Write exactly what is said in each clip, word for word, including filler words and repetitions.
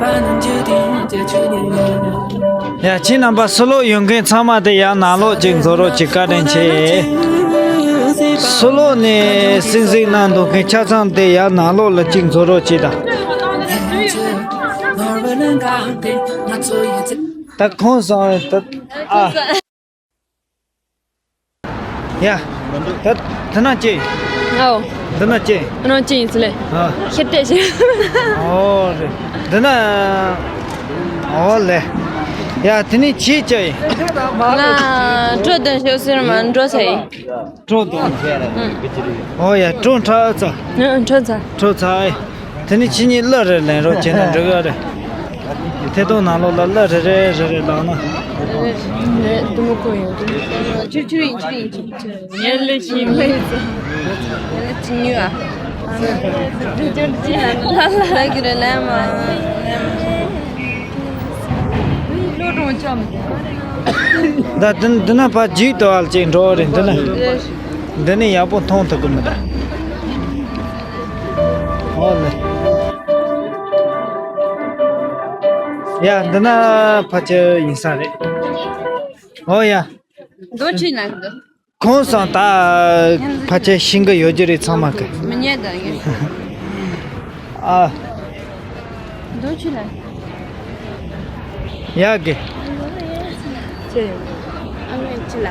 ཡ། ཁྱེད་རྣམ་པ་ཕྱི་ལོགས་ཡོད་མཁན་ཚང་མ་དེ་ཡར་ནང་ལོགས་ཅིག་འཛུལ་རོགས་ཅིག་བཀའ་དྲིན་ཆེ། ཕྱི་ལོགས་ནས་སིང་སིང་གནང་འདུག་མཁན་ཆ་ཚང་དེ་ཡར་ནང་ལོགས་ལ་ཅིག་འཛུལ་རོགས་ཅིག་དང་། ད་ཁོང་སང་ད་ཨ། ཡ། ད་དེ་ན་ཅི། ཨོ། འདི་ན་ཅི། ཨ་ནོ་ཅི་ཡིན་ཟེར་ལེ། ཨ། ཤེས་བལྟས་ཤིག་ཨོ་རེད། འདི་ན། ཨོ་ལེ། ཡ། དེ་ནི་ཅི་ཅི་ཡིན། ང་གྲོ་དོན་ཤོག་ཟེར་མ་འགྲོ་ས་ཡིན། གྲོ་དོན། ཨུ། ཨོ་ཡ། གྲོ་འཁྲབ་ཚར། ཨུ། གྲོ་ཚར། གྲོ་ཚར། དེ་ནི་ཁྱེད་གཉིས་གླུ་རེ་ལེན་རོགས་བྱས་ན་འགྲིག་གི་རེད། ཐད་གཏོང་ནང་ལོགས་ལ་གླུ་རེ་རེ་རེ་རེ་བླངས་ན། རེད། དུ་མ་ཁོ་ཡོད་དུ། ཆུ་ཆུ་ཡིན་ཆུ་ཡིན་ཆུ་ཆུ། ངས་ལས་ཤིང་ལས་ཡིན་ཚེ། ངས་ལས་ཆི་ཉུ་ཨ། ལ་གི་རེ་ལས་མ། ལོ་གྲོང་ཆོམ། ད་འདི་འདི་ན་ཕ་རྒྱུད་དུ་ཨལ་ཅིག་འགྲོ་རེད་འདི་ན། འདི་ནི་ཡག་པོ་མཐོང་ཐུབ་གི་མི་འདུག་ཨོ་ལེ། ཡ། འདི་ན་ཕ་ཆེ་ཡིན་ས་རེད། ཨོ་ཡ། རྡོ་ཆུ་ནང་དུ། ཁོང་སང་ད་ཕ་ཆེ་ཤིང་གི་ཡོད་རྒྱུ་རེད་ཚང་མ་གི། མི་ཉལ་དང་ཡོད། ཨ། རྡོ་ཆུ་ལ། ཡ་གི། ཨ་མས་ཅི་ལ།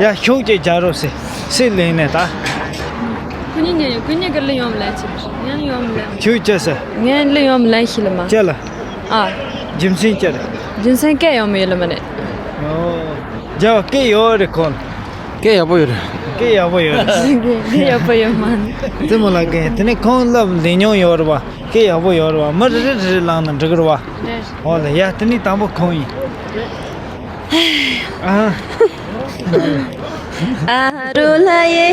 ཡ། ཤུགས་ཀྱིས་རྒྱག་རོགས་ཟེར། སེ་ལེན་ནས་ད། ཁོ་གཉིས་ཉལ་ཡོད། ཁོ་གཉིས་ཀྱི་གླུ་ཡོང་ལེན་ཆི། ཡང་ཡོང་ལེན། ཁྱོད་ཅི་ཟེར། ངས་གླུ་ཡོང་ལེན་ཤི་ལ་མ། ཅི་ལ། ཨ། རྒྱུ་མཚན་ཅི་རེད། རྒྱུ་མཚན་སྐད་ཡོང་མི་ཡོད་ལ་མ་རེད། ཨོ། རྒྱ་བ་སྐད་ཡོད་རེད་ཁོང་། སྐད་ཡག་པོ་ཡོད་རེད། སྐད་ཡག་པོ་ཡོད་རེད། སྐད་ཡག་པོ་ཡོད་མ་རེད། རྩེད་མོ་ལ་སྐད་དེ་ནས་ཁོང་བསླབ་ལས་མྱོང་ཡོད་རེད་བ། སྐད་ཡག་པོ་ཡོད་རེད་བ། མི་རེ་རེ་རེ་རེ་བླངས་ན་འགྲིག་གི་རེད་བ། རེད། ཨོ་ལེ། ཡ། དེ་ནས་དང་པོ་ཁོང་ཡིན། ཨ། ཨ་རོ་ལ་ཡེ།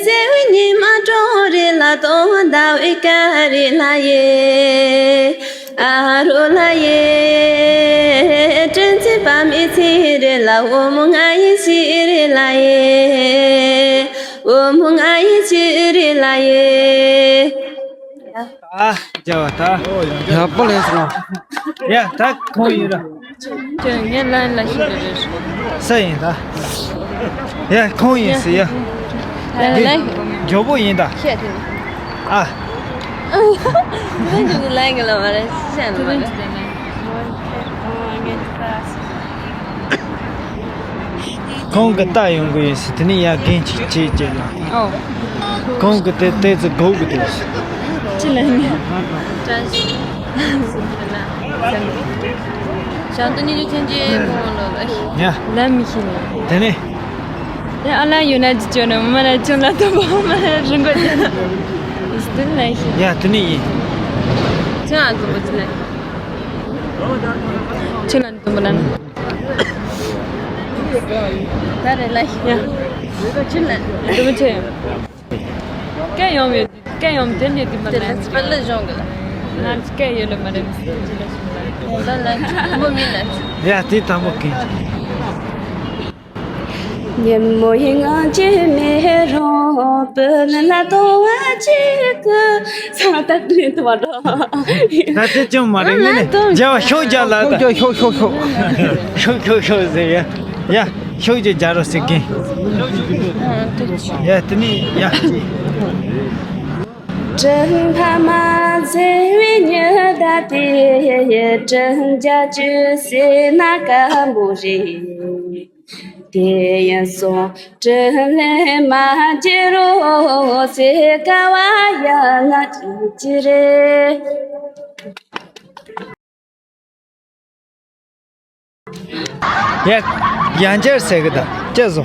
སེ་བའི་ཉི་མ་གྲོང་རེ་ལ་གཏོང་ཟླ་བའི་ཀ་རེ་ལ་ཡེ། ཨ་རོ་ལ་ཡེ། དྲིན་ཆེན་པ་མི་ཚེ་རེ་ལ་འོ་མོ་ང་ཡི་ཤི་རེ་ལ་ཡེ། འོ་མོ་ང་ཡི་ཤི་རེ་ལ་ཡེ། ཨ། རྒྱལ་བ་ད། ཡག་པོ་ལས་སོང་། ཡ། ད་ཁོང་ཡིན་ར། ཁྱོད་ངའི་ལན་ལ་ཤི་རེ་རེ། ས་ཡིན་ད། ཡ། ཁོང་ཡིན་ཟེར་ཡ། ལན་ལན། མགྱོགས་པོ་ཡིན་ད། ཤེས་དེ། ཨ། དེ་རིང་གི་ལན་གི་ལ་མ་རེད་ཤེས་ན་མ་རེད། ཁོང་གི་ལྟ་ཡོང་གི་ཡོད་ཟེར། དེ་ནས་ཡར་རྒན་ཅིག་བྱེད་ཅེས་ལ། ཨོ། ཁོང་གི་དེ་ལྟས་ཚོ་དགོས་གི་འདུག་ཅི་ལ་ནི། བཀྲ་ཤིས། ཞང་ཏུ་ཉི་ཆུ་ཆེན་གྱི་ཁོང་ལོ་ལ། ཡ། ལ་མི་ཤེས་ལ། དེ་ནས། ཡ། ཨ་ལ་ཡོད་ན་ཅི་བྱོས་ན་མ་ན་ཆུང་ལ་ཐོབ་པོ་མ་ན་རིན་གོ་ཅན། ཨིས་ཏུན་ལ་ཤེས། ཡ། དེ་ནས་ཡིན། ཆུང་ལ་ཐོབ་པོ་ཅི་ལ། ཆུང་ལ་ཐོབ་པོ་ལ་ནི། ད་རེ་ལ་ཡ། ཅི་ལ། འདི་མི་ཆེ། སྐད་ཡོང་མེད། སྐད་ཡོང་དེ་འདྲ་དེ་མ་དེ་ལ་ལ་ཚིག་པ་ལ་གཞུང་གི་ལ། ང་སྐད་ཡོད་ལ་མ་རེད། ད་ལ་མོ་མི་ལ། ཡ། དེ་དང་པོ་གིན། ཉིན་མོ་ཡི་ངང་ཅི་མེ་རོ་བུ་ལ་ལ་དོ་བ་ཅི་གི་ས་ད་དུས་དུ་བ་འགྲོ། ད་དེ་ཅུང་མ་རེད། ངས་ནི་རྒྱ་བ་ཤོག་རྒྱ་ལ་ད། ཤོག་ཤོག་ཤོག་ཤོག་ཤོག་ཟེར་ཡ། ཡ། ཤོག་ཅིག་རྒྱག་རོགས་ཟེར་གི། ཡ། དེ་ནི་ཡ། དྲིན་ཕ་མ་བརྩེ་བའི་ཉི་ཟླ་དེ། དྲིན་རྒྱག་རྒྱུ་ཟེར་ན་དཀའ་མོ་རེད། དེ་ཡིན་སོང་དྲིན་ལན་མ་འཇལ་རོགས་ཟེར་དཀའ་བ་ཡང་ང་དྲིན་གྱི་རེད། ཡ། ཡང་བསྐྱར་ཟེར་གི་ད་ཅི་བཟོ།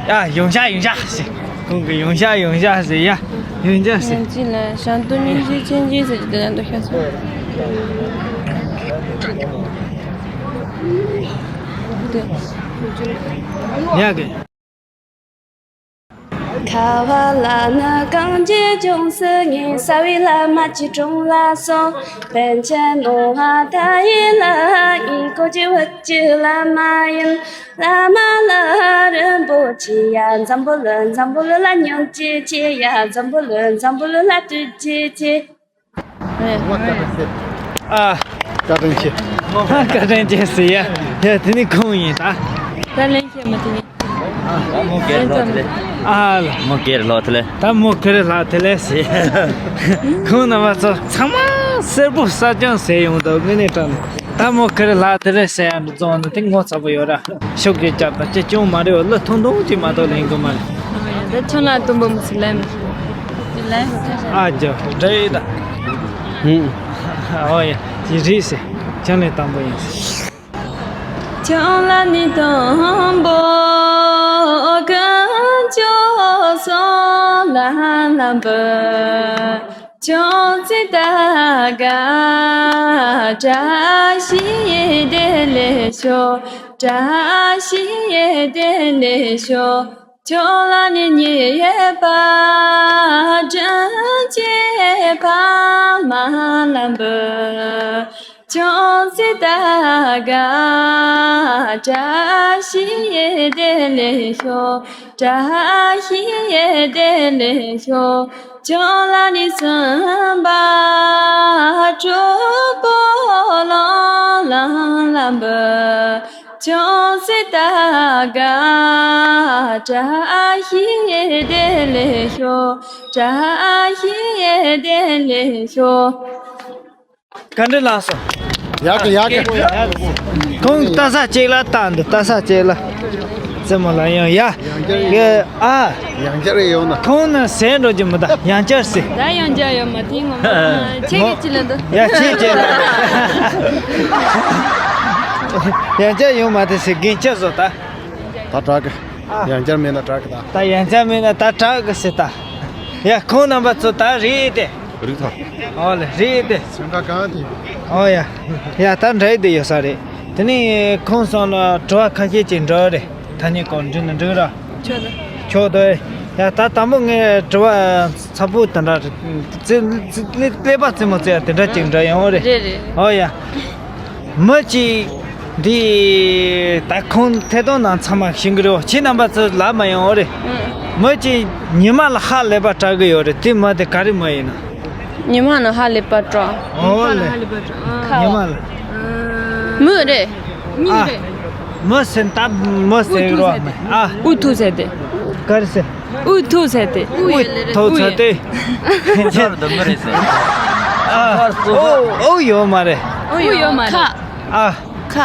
ཡ། ཡོང་ཤག་ཡོང་ཤག་ཟེར། ཁོང་གི་ཡོང་ཤག་ཡོང་ཤག་ཟེར་ཡ། ཡོང་ཤག་ཟེར། ཡང་ཅི་ལ་ཞང་སྟོན་སྙིང་རྗེ་ཆེན་ཆེན་ཟེར་གི་དེ་ལ་འདུག་ཤག་སོང་། ཡ་གི། ཁ་བ་ལ་ནི་གངས་ཀྱི་ལྗོངས་སུ་ངེས། རྩ་བའི་བླ་མ་ཆོས་སྒྲོན་ལ་སོགས། པཎ་ཆེན་ནོར་བ་དང་ཡིད་ལ་ཡིན། གོ་ཆེ་བོད་ཀྱི་བླ་མ་ཡིན། བླ་མ་ལ་རིན་པོ་ཆེ་ཡ། འཛམ་བུ་གླིང་འཛམ་བུ་གླིང་ལ་སྙིང་རྗེ་ཆེ་ཡ། འཛམ་བུ་གླིང་འཛམ་བུ་གླིང་ལ་ཐུགས་རྗེ་ཆེ། ཨ། བཀའ་དྲིན་ཆེ། བཀའ་དྲིན་ཆེ་ཟེར་ཡ། ཡ་དེ་ནི་ཁོང་ཡིན་ད། ད་ལན་བཤད་མ་དེ་ནི། མོ་སྐད་ལོག་དེ་ལས། ཨ་ལ། མོ་སྐད་ལོག་དེ་ལས། ད་མོ་ཁེར་ལགས་དེ་ལས་ཟེར། ཁོང་རྣམ་པ་ཚོ་ཚང་མ་སེར་པོ་གསར་རྐྱང་ཟེར་ཡོང་འདུག་དངོས་གནས་དྲང་གནས། ད་མོ་ཁེར་ལགས་དེ་ལས་ཟེར་ཡ་འདི་བཙོང་ནི་དེ་ངོ་ཚ་པོ་ཡོད་ར། ཤུགས་ཀྱིས་བཅག་པ་ཅི་ཅུང་མ་རེད། བ་ལོ་ཐུང་ཐུང་ཅིག་མ་གཏོགས་ལེན་གི་མ་རེད། ཨ་ཡ། ད་ཁྱོད་ལ་དུམ་བུ་མི་ཚེ་ལེན། ཨ་ཇོ་འདྲ་ཡི་ད། ཧུམ། ཨོ་ཡ། ཅི་རིགས་སེ། ཁྱོད་ལས་དང་པོ་ཡིན། ཁྱོད་ལ་ནི་དང་པོ་ཀུན་སྤྱོད་སོགས་ལ་ལམ་པོ། ཁྱོད་ཚེ་ད་ག་བཀྲ་ཤིས་བདེ་ལེགས་ཤོག་བཀྲ་ཤིས་བདེ་ལེགས་ཤོག་ཁྱོད་ལ་ནི་ཉེས་པ་དྲིན་ཆེ་ཕ་མ་ལམ་པོ། ཁྱོད་ཚེ་ད་ག་བཀྲ་ཤིས་བདེ་ལེགས་ཤོག་བཀྲ་ཤིས་བདེ་ལེགས་ཤོག་ཁྱོད་ལ་ནི་སེམས་པ་སྤྲོ་པོ་ལང་ལང་ལམ་པོ། ཁྱོད་ཚེ་ད་ག་བཀྲ་ཤིས་བདེ་ལེགས་ཤོག་བཀྲ་ཤིས་བདེ་ལེགས་ཤོག་བཀའ་དྲིན་ལགས་སོ། ཡག་གི་ཡག་གི་ཁོང་ལྟ་ས་གཅིག་ལ་ལྟ་འདི་ལྟ་ས་གཅིག་ལ། རྩེད་མོ་ལ་ཡང་ཡ། ཡ་ཨ། ཡང་བསྐྱར་ཡོང་ན། ཁོང་ནི་ཟས་འགྲོ་རྒྱུ་མི་གདའ། ཡང་བསྐྱར་ཟེར། ད་ཡང་བསྐྱར་ཡོང་མ་ཐེངས་ངོ་མ་ཁྱེད་ཀྱི་ཅི་ལ་འདུག་ཡ་ཁྱེད་ཀྱི་ལ། ཡང་བསྐྱར་ཡོང་མ་ཐེངས་ཟེར་རྒན་ཆགས་བཟོ་ད། ད་དྲག་གི་ཡང་བསྐྱར་མེད་ན་དྲག་གི་ད། ད་ཡང་བསྐྱར་མེད་ན་ད་དྲག་གི་ཟེར་ད། ཡ་ཁོང་རྣམ་པ་ཚོ་ད་རེད་དེ། རིག་ཐང་། ཨོ་ལེ་རེད་དེ། སེམས་ཁ་གང་དེ། ཨོ་ཡ། ཡ་ད་འདྲ་དེ་ཡོད་ས་རེད། དེ་ནས་ཁོང་ཚོ་ལ་དྲི་བ་ཁ་ཤས་ཅིག་འདྲི་རེད། ཐ་སྙད་སྐོར་འདྲི་ན་འགྲིག་ར། ཆོག་དོ། ཆོག་དོ། ཡ་ད་དང་པོ་ངས་དྲི་བ་ཚ་པོ་དེ་འདྲ་རེད། ཙི་ཙི་ཀླད་པ་རྩེད་མོ་རྩེ་ཡ་དེ་འདྲ་ཅིག་འདྲི་ཡོང་རེད། རེད་རེད། ཨོ་ཡ། མི་གཅིག་འདི་ད་ཁོང་ཐད་གཏོང་ནང་ཚང་མ་ཤེས་ཀྱི་རེད། ཁྱེད་རྣམ་པ་ཚོ་ལབ་མ་ཡོང་རེད། ཨང་། མི་གཅིག་ཉི་མ་ལ་ཧ་ལས་པ་སྐྲག་གི་ཡོད་རེད། དེ་མི་དེ་ག་རེ་མི་ཡིན་ན། ཉི་མ་ལ་ཧ་ལས་པ་སྐྲག་ཨོ་ལེ། ཉི་མ་ལ། མི་རེད། ཨ། མི་ཟེར་ད་མི་ཟེར་རོགས་མེད་ཨ། ཨུ་ཐུག་ཟེར་ཏེ། ག་རེ་ཟེར། ཨུ་ཐུག་ཟེར་ཏེ། ཨུ་ཐུག་ཟེར་ཏེ། ཁྱོད་འདི་མི་རེད་ཟེར། ཨ། ཨོ་ཨོ་ཡོད་མ་རེད། ཨུ་ཡོད་མ་རེད། ཨ། ཁ།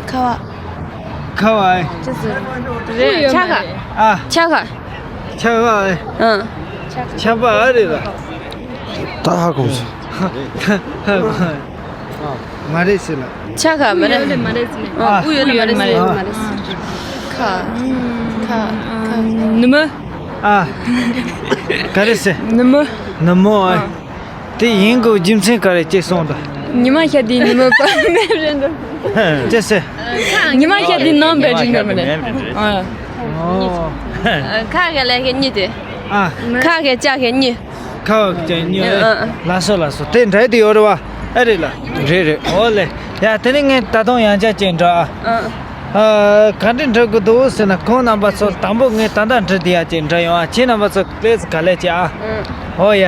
ཁ་བ། ཁ་བ་ཨེ། ཅི་ཟེར། རེད་ཆ་ག་ཨ། ཆ་ག་ཆ་ག་ཨེ། ཨང་། ཆ་པ་ཨ་རེད་ལ། ད་ཧ་གོ་སོང་། མ་རེད་ཟེར་ལ། ཆ་ག་མ་རེད། མ་རེད་ཟེར། ཨ། ཨུ་ཡོད་ལ་མ་རེད་ཟེར། ཨ། ཁ། ཁ། ཁ། ནུ་མོ། ཨ། ག་རེ་ཟེར། ནུ་མོ། ནུ་མོ་ཨ། ཨ། དེ་ཡིན་དགོས་རྒྱུ་མཚན་ག་རེ་ཅེས་གསུངས་དང་། ཉི་མ་ཤར་དུས་ནུ་མོ་པ་མེད་རེད་འདུག་ཅེས་ཟེར། ཉི་མ་ཤར་དུས་ནམ་པའི་རིང་ནམ་རེད། ཨ། ཨོ། ཁ་གི་ལས་ཀའི་གཉིས་དེ། ཨ། ཁ་གི་ལྕགས་གི་གཉིས། ཁ་གི་ལྕགས་གཉིས། ཨ། ལགས་སོ་ལགས་སོ། དེ་འདྲ་དེ་ཡོད་རེད་བ། ཨ་རེད་ལ། རེད་རེད། ཨོ་ལེ། ཡ་དེ་ནི་ངས་ད་དུང་ཡང་བསྐྱར་ཅིག་འདྲི་ཨ། ཨ། ཨ། ག་འདྲ་འདྲི་དགོས་འདུག་ཟེར་ན། ཁོང་རྣམ་པ་ཚོ་དང་པོ་ངས་ད་ལྟ་འདྲི་དེ་ཡ་ཅིག་འདྲི་ཡོང་ཨ། ཁྱེད་རྣམ་པ་ཚོ་ཀླད་ཀ་ལས་ཅིག་ཨ། ཨོ་ཡ།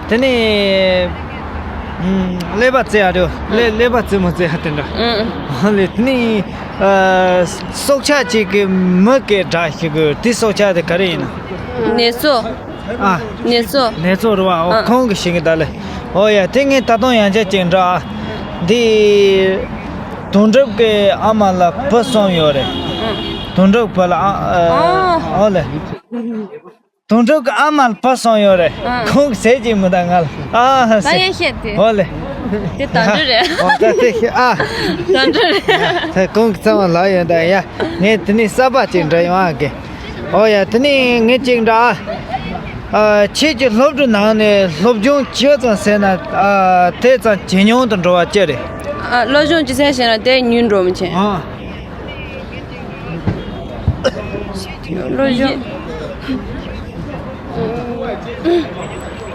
དེ་ནས་ཀླད་པ་རྩེ་ཡ་རེད། ཀླད་ཀླད་པ་རྩེད་མོ་རྩེ་ཡ་དེ་འདྲ། ཨོ་ལེ། དེ་ནས་ཨ། སྲོག་ཆགས་གཅིག་གི་མི་གི་སྒྲ་ཞིག་གི་དེ་སྲོག་ཆགས་དེ་ག་རེ་ཡིན་ན། ནེ་ཙོ། ཨ། ནེ་ཙོ། ནེ་ཙོ་རེད་བ། ཨོ། ཨ། ཁོང་གིས་ཤེས་ཀྱི་ད་ལེ། ཨོ་ཡ། དེ་ངས་ད་དུང་ཡང་བསྐྱར་ཅིག་འདྲི་ཨ། འདི་དོན་གྲུབ་ཀྱི་ཨ་མ་ལ་བུ་གསུམ་ཡོད་རེད། ཨ། དོན་གྲུབ་བུ་ལ་ཨ། ཨ། ཨོ་ལེ། དོན་གྲུབ་ཀྱི་ཨ་མ་ལ་བུ་གསུམ་ཡོད་རེད། ཨ། ཁོང་གིས་ཟས་ཅིག་མི་ད་ང་ལ་ཨ་ད་ཟེར། ཡང་བཤད་དེ། ཨོ་ལེ། དེ་དོན་གྲུབ་རེད། ཨོ་ད་དེ་ཤེས་ཨ། དོན་གྲུབ་རེད། ད་ཁོང་གིས་ཚང་མ་ལབ་ཡོད་ད་ཡ། ངས་དེ་ནས་གསར་པ་ཅིག་འདྲི་ཡོང་ཨ་གི། ཨོ་ཡ། དེ་ནས་ངས་ཅིག་འདྲི་ཨ། ཨ། ཁྱེད་ཀྱི་སློབ་གྲྭའི་ནང་ནས་སློབ་སྦྱོང་ཇི་ཙམ་ཟེར་ན། ཨ། དེ་ཙམ་ཇེ་ཉུང་དུ་འགྲོ་བ་ཅི་རེད། ཨ། སློབ་སྦྱོང་ཇི་ཙམ་བྱས་ན་དེ་ཉུང་འགྲོ་མི་བྱེད། ཨ། སློབ་སྦྱོང་།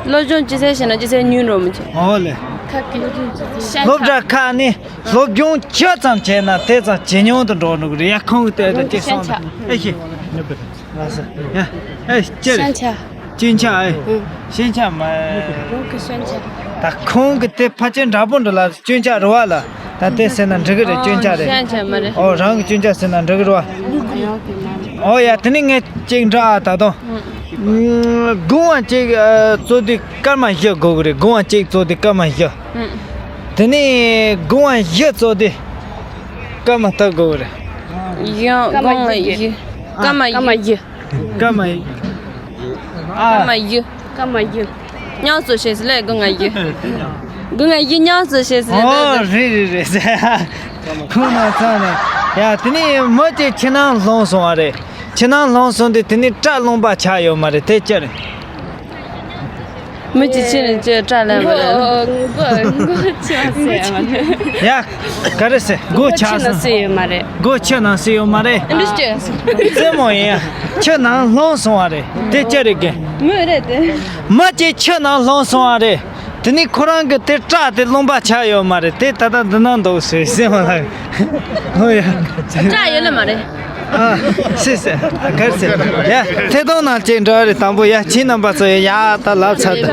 སློབ་སྦྱོང་ཅི་ཟེར་བྱས་ན་ཅི་ཟེར་ཉུང་རུ་མི་བྱེད། ཨོ་ལེ། ཁ་ཀི། སློབ་གྲྭ་ཁག་ནས་སློབ་སྦྱོང་ཇི་ཙམ་བྱས་ན་དེ་ཙམ་ཇེ་ཉུང་དུ་འགྲོ་འགྲོ་གི་རེད་ཡ། ཁོང་གི་དེ་དང་ཅི་སོང་ན་ཨེ་ཤེས། ལགས་སོ། ཡ། ཨེ་ཅི་རེད། ཤན་ཆ། སྐྱོན་ཆ་ཨེ། ཨང་། ཤན་ཆ་མ། རང་གི་ཤན་ཆ། ད་ཁོང་གི་དེ་ཕལ་ཆེར་འདྲ་པོ་འདྲ་ལ་སྐྱོན་ཆ་རེད་བ་ལ། ད་དེ་ཟེར་ན་འགྲིག་གི་རེད། སྐྱོན་ཆ་རེད། ཤན་ཆ་མ་རེད། ཨོ་རང་གི་སྐྱོན་ཆ་ཟེར་ན་འགྲིག་གི་རེད་བ། ཨོ་ཡ། དེ་ནི་ངས་ཅིག་འདྲ་ཨ་ད་དུང་། དགུང་བ་གཅིག་ཨ་བཙོ་དུས་སྐར་མ་བཞི་དགོས་གི་རེད། དགུང་བ་གཅིག་བཙོ་དུས་སྐར་མ་བཞི། དེ་ནི་དགུང་བ་བཞི་བཙོ་དུས་སྐར་མ་དག་དགོས་གི་རེད། ཡང་དགུང་བ་བཞི། སྐར་མ་བཞི། སྐར་མ་བཞི། སྐར་མ་བཞི། ཨ། སྐར་མ་བཞི། སྐར་མ་བཞི། མཉམ་བཙོ་བྱས་ཟིན་ལས་དགུང་བ་བཞི། དགུང་བ་བཞི་མཉམ་བཙོ་བྱས་ཟིན་ལས། ཨོ་རེད་རེད་རེད། ཁོང་ན་ཚང་ནས་ཡ། དེ་ནི་མི་གཅིག་ཕྱི་ནང་ལྷུང་སོང་བ་རེད། ཕྱི་ནང་ལྷུང་སོང་དུས་དེ་ནི་སྐྲ་རློན་པ་ཆགས་ཡོད་མ་རེད། དེ་ཅི་རེད། མི་གཅིག་ཕྱི་ནས་ཅི་སྐྲ་ལེན་པ་རེད། མགོ་མགོ་མགོ་ཆགས་སོང་ཡ། ཡ། ག་རེ་ཟེར། མགོ་ཆགས་སོང་། མགོ་ཕྱི་ནང་བསིལ་ཡོད་མ་རེད། མགོ་ཕྱི་ནང་བསིལ་ཡོད་མ་རེད། འདི་ཅི། རྩེད་མོ་ཡིན་ཡ། ཕྱི་ནང་ལྷུང་སོང་བ་རེད། དེ་ཅི་རེད་གི། མི་རེད་དེ། མི་གཅིག་ཕྱི་ནང་ལྷུང་སོང་བ་རེད། དེ་ནི་ཁོ་རང་གི་དེ་སྐྲ་དེ་རློན་པ་ཆགས་ཡོད་མ་རེད། དེ་ད་ལྟ་འདི་ན་འདུག་ཟེར་ཟེར་མ་ལ། ཧོ་ཡ། སྐྲ་ཡོད་ལ་མ་རེད། ཨ། སེ་སེ། གར་སེ། ཡ། ཐད་གཏོང་ནང་ཅིག་འགྲོ་རེད། དང་པོ་ཡ། ཁྱེད་རྣམ་པ་ཚོ་ཡ་ཡ་ད་ལབ་ཚར་ད།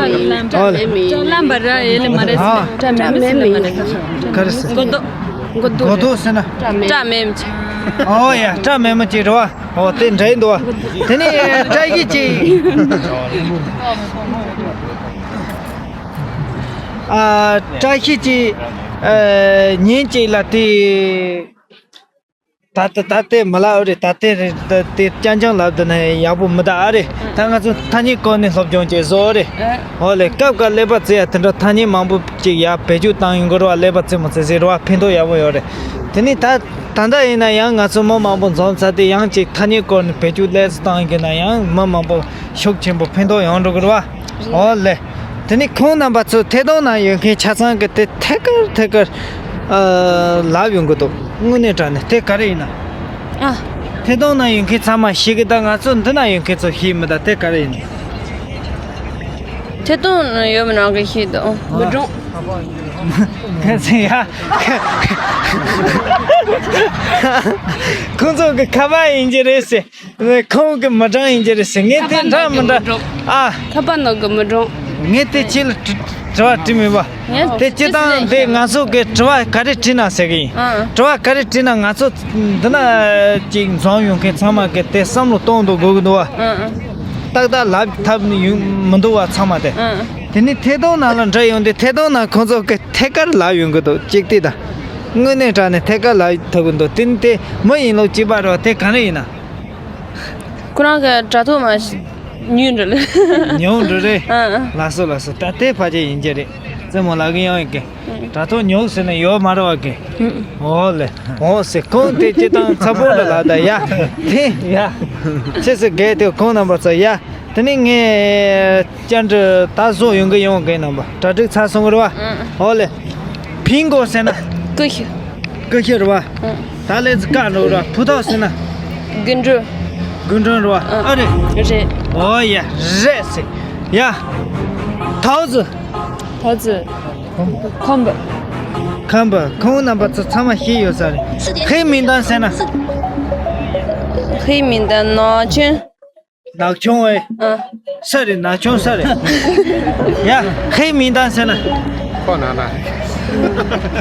ཨོ་ལེ། ལམ་པ་ར་ཡོད་ལ་མ་རེད། ཨ། སྐྲ་མེད་མི་ཟེར་ལ་མ་རེད། གར་སེ། མགོ་ཏོ། མགོ་ཏོ་ཟེར་ན། སྐྲ་མེད་མི་ཆེ། ཨོ་ཡ། སྐྲ་མེད་མི་ཅིག་རེད་བ། ཨོ་དེ་འདྲ་ཡིན་འདུག་བ། དེ་ནས་བཀྲ་ཤིས་ཅིག་ཨ། བཀྲ་ཤིས་ཅིག་ཨ། ཉིན་གཅིག་ལ་དེ། ད་ལྟ་ད་ལྟའི་མི་ལ་ཨོ་རེད། ད་ལྟའི་རེད། ད་ལྟའི་རྐྱང་རྐྱང་ལབ་དུ་ན་ཡག་པོ་མི་འདུག་ཨ་རེད། ད་ང་ཚོ་ཐ་སྙད་སྐོར་ནས་སློབ་སྦྱོང་བྱེད་བཟོ་རེད། ཨོ་ལེ། སྐབས་འགའ་ཀླད་པ་རྩེ་ཡ་དེ་འདྲ་ཐ་སྙད་མང་པོ་ཅིག་ཡ་བེད་སྤྱོད་བཏང་ཡོང་གི་རེད་བ། ཀླད་པ་རྩེ་མོ་རྩེ་ཟེར་རེད་བ། ཕན་ཐོགས་ཡག་པོ་ཡོད་རེད། དེ་ནས་ད་ད་ལྟ་ཡིན་ན་ཡང་ང་ཚོ་མི་མང་པོ་འཛོམས་ཚར་དུས་ཡང་ཅིག་ཐ་སྙད་སྐོར་ནས་བེད་སྤྱོད་ལེགས་སུ་བཏང་ཡོང་གི་ན་ཡང་མི་མང་པོ་ཤུགས་ཆེན་པོ་ཕན་ཐོགས་ཡོང་འགྲོ་གི་རེད་བ། ཨོ་ལེ། དེ་ནི་ཁོང་རྣམ་པ་ཚོ་ཐད་གཏོང་ནང་ཡོད་མཁན་ཆ་ཚང་གི་དེ་ཐད་ཀར་ཐད་ཀར་ཨ་ལབ་ཡོང་གི་འདུག་དངོས་གནས་དྲང་གནས་དེ་ག་རེ་ཡིན་ན། ཨ། ཐད་གཏོང་ནང་ཡོད་མཁན་ཚང་མ་ཤེས་གི། ད་ང་ཚོ་འདི་ན་ཡོད་མཁན་ཚོ་ཤེས་མི་ད་དེ་ག་རེ་ཡིན་ན། ཐད་གཏོང་ཡོད་མི་རང་གི་ཤེས་འདུག་མི་འགྲོ། ག་ཚོད་ཡ། ཁོང་ཚོ་གི་ཁ་པར་ཡིན་གྱི་རེད་ཟེར། ཁོང་གི་མི་གྲངས་ཡིན་གྱི་རེད་ཟེར། ངས་དེ་འདྲ་མི་འདྲ། ཨ། ཁ་པར་ནང་གི་མི་གྲངས། ངས་དེ་ཁྱེད་ལ་དྲི་དྲི་བ་དྲི་མེད་པ། དེ་སྤྱིར་བཏང་དེ་ང་ཚོ་གི་དྲི་བ་ག་རེ་དྲིས་ན་ཟེར་གི་ཡིན། ཨ། དྲི་བ་ག་རེ་དྲིས་ན་ང་ཚོ་འདི་ན་ཅིག་འཛོམས་ཡོང་མཁན་ཚང་མ་གི་དེ་བསམ་བློ་གཏོང་འདུག་དགོས་ཀྱི་འདུག་བ། ཨ། ཨ། ཏག་ཏག་ལབ་ཐབས་ཡོང་མི་འདུག་བ་ཚང་མ་དེ། ཨ། དེ་ནི་ཐད་གཏོང་ནང་ལ་འདྲ་ཡོང་དུས་ཐད་གཏོང་ནང་ཁོང་ཚོ་གི་ཐད་ཀར་ལབ་ཡོང་གི་འདུག་གཅིག་དེ་དང་། དངོས་གནས་དྲང་གནས་ཐད་ཀར་ལབ་ཐུབ་ཀྱི་འདུག་དེ་ནི་དེ་མི་ཡིན་ལུགས་གཅིག་པ་རེད་བ། དེ་ག་རེ་ཡིན་ན། ཁོ་རང་གི་དྲ་ཐོག་མ་ཉུང་འགྲོ་ལེ། ཉུང་འགྲོ་རེད། ཨ། ཨ། ལགས་སོ་ལགས་སོ། ད་དེ་ཕལ་ཆེར་ཡིན་གྱི་རེད། རྩེད་མོ་ལགས་ཀྱི་ཡང་ཡིན་གི། དྲ་ཐོག་ཉུང་ཟེར་ན་ཡོད་མ་རེད་བ་གི། ཨོ་ལེ། ཨོ་ཟེར། ཁོང་དེ་སྤྱིར་བཏང་ཚ་པོ་འདྲ་ལ་ད་ཡ། དེ་ཡ། ཆེ་སེ་རྒས་དེ་ཁོང་རྣམ་པ་ཚོ་ཡ། དེ་ནི་ངས་བཅར་འདྲི་ད་བཟོ་ཡོང་གི་ཡོང་གི་རྣམ་པ་གྲ་སྒྲིག་ཚར་སོང་གི་རེད་བ། ཨོ་ལེ། ཕིང་གོ་ཟེར་ན། ཀུ་ཤུ། ཀུ་ཤུ་རེད་བ། ད་ལས་ཀ་འགྲོ་ར་ཕུ་ཐག་ཟེར་ན། རྒུན་འབྲུམ། རྒུན་འབྲུམ་རེད་བ། ཨ་རེད། རེད། ཨོ་ཡ་རེད་ཟེར། ཡ། ཐའོ་ཙི། ཐའོ་ཙི། ཁམ་བུ། ཁམ་བུ། ཁོང་རྣམ་པ་ཚོ་ཚང་མ་ཤེས་ཡོད་ས་རེད། ཧེ་མིན་ཏན་ཟེར་ན། ཧེ་མིན་ཏན་ནག་ཆུང་། ནག་ཆུང་ཨེ། ཨ། ས་རེད། ནག་ཆུང་ས་རེད། ཡ། ཧེ་མིན་ཏན་ཟེར་ན། ཕོ་ན་ན།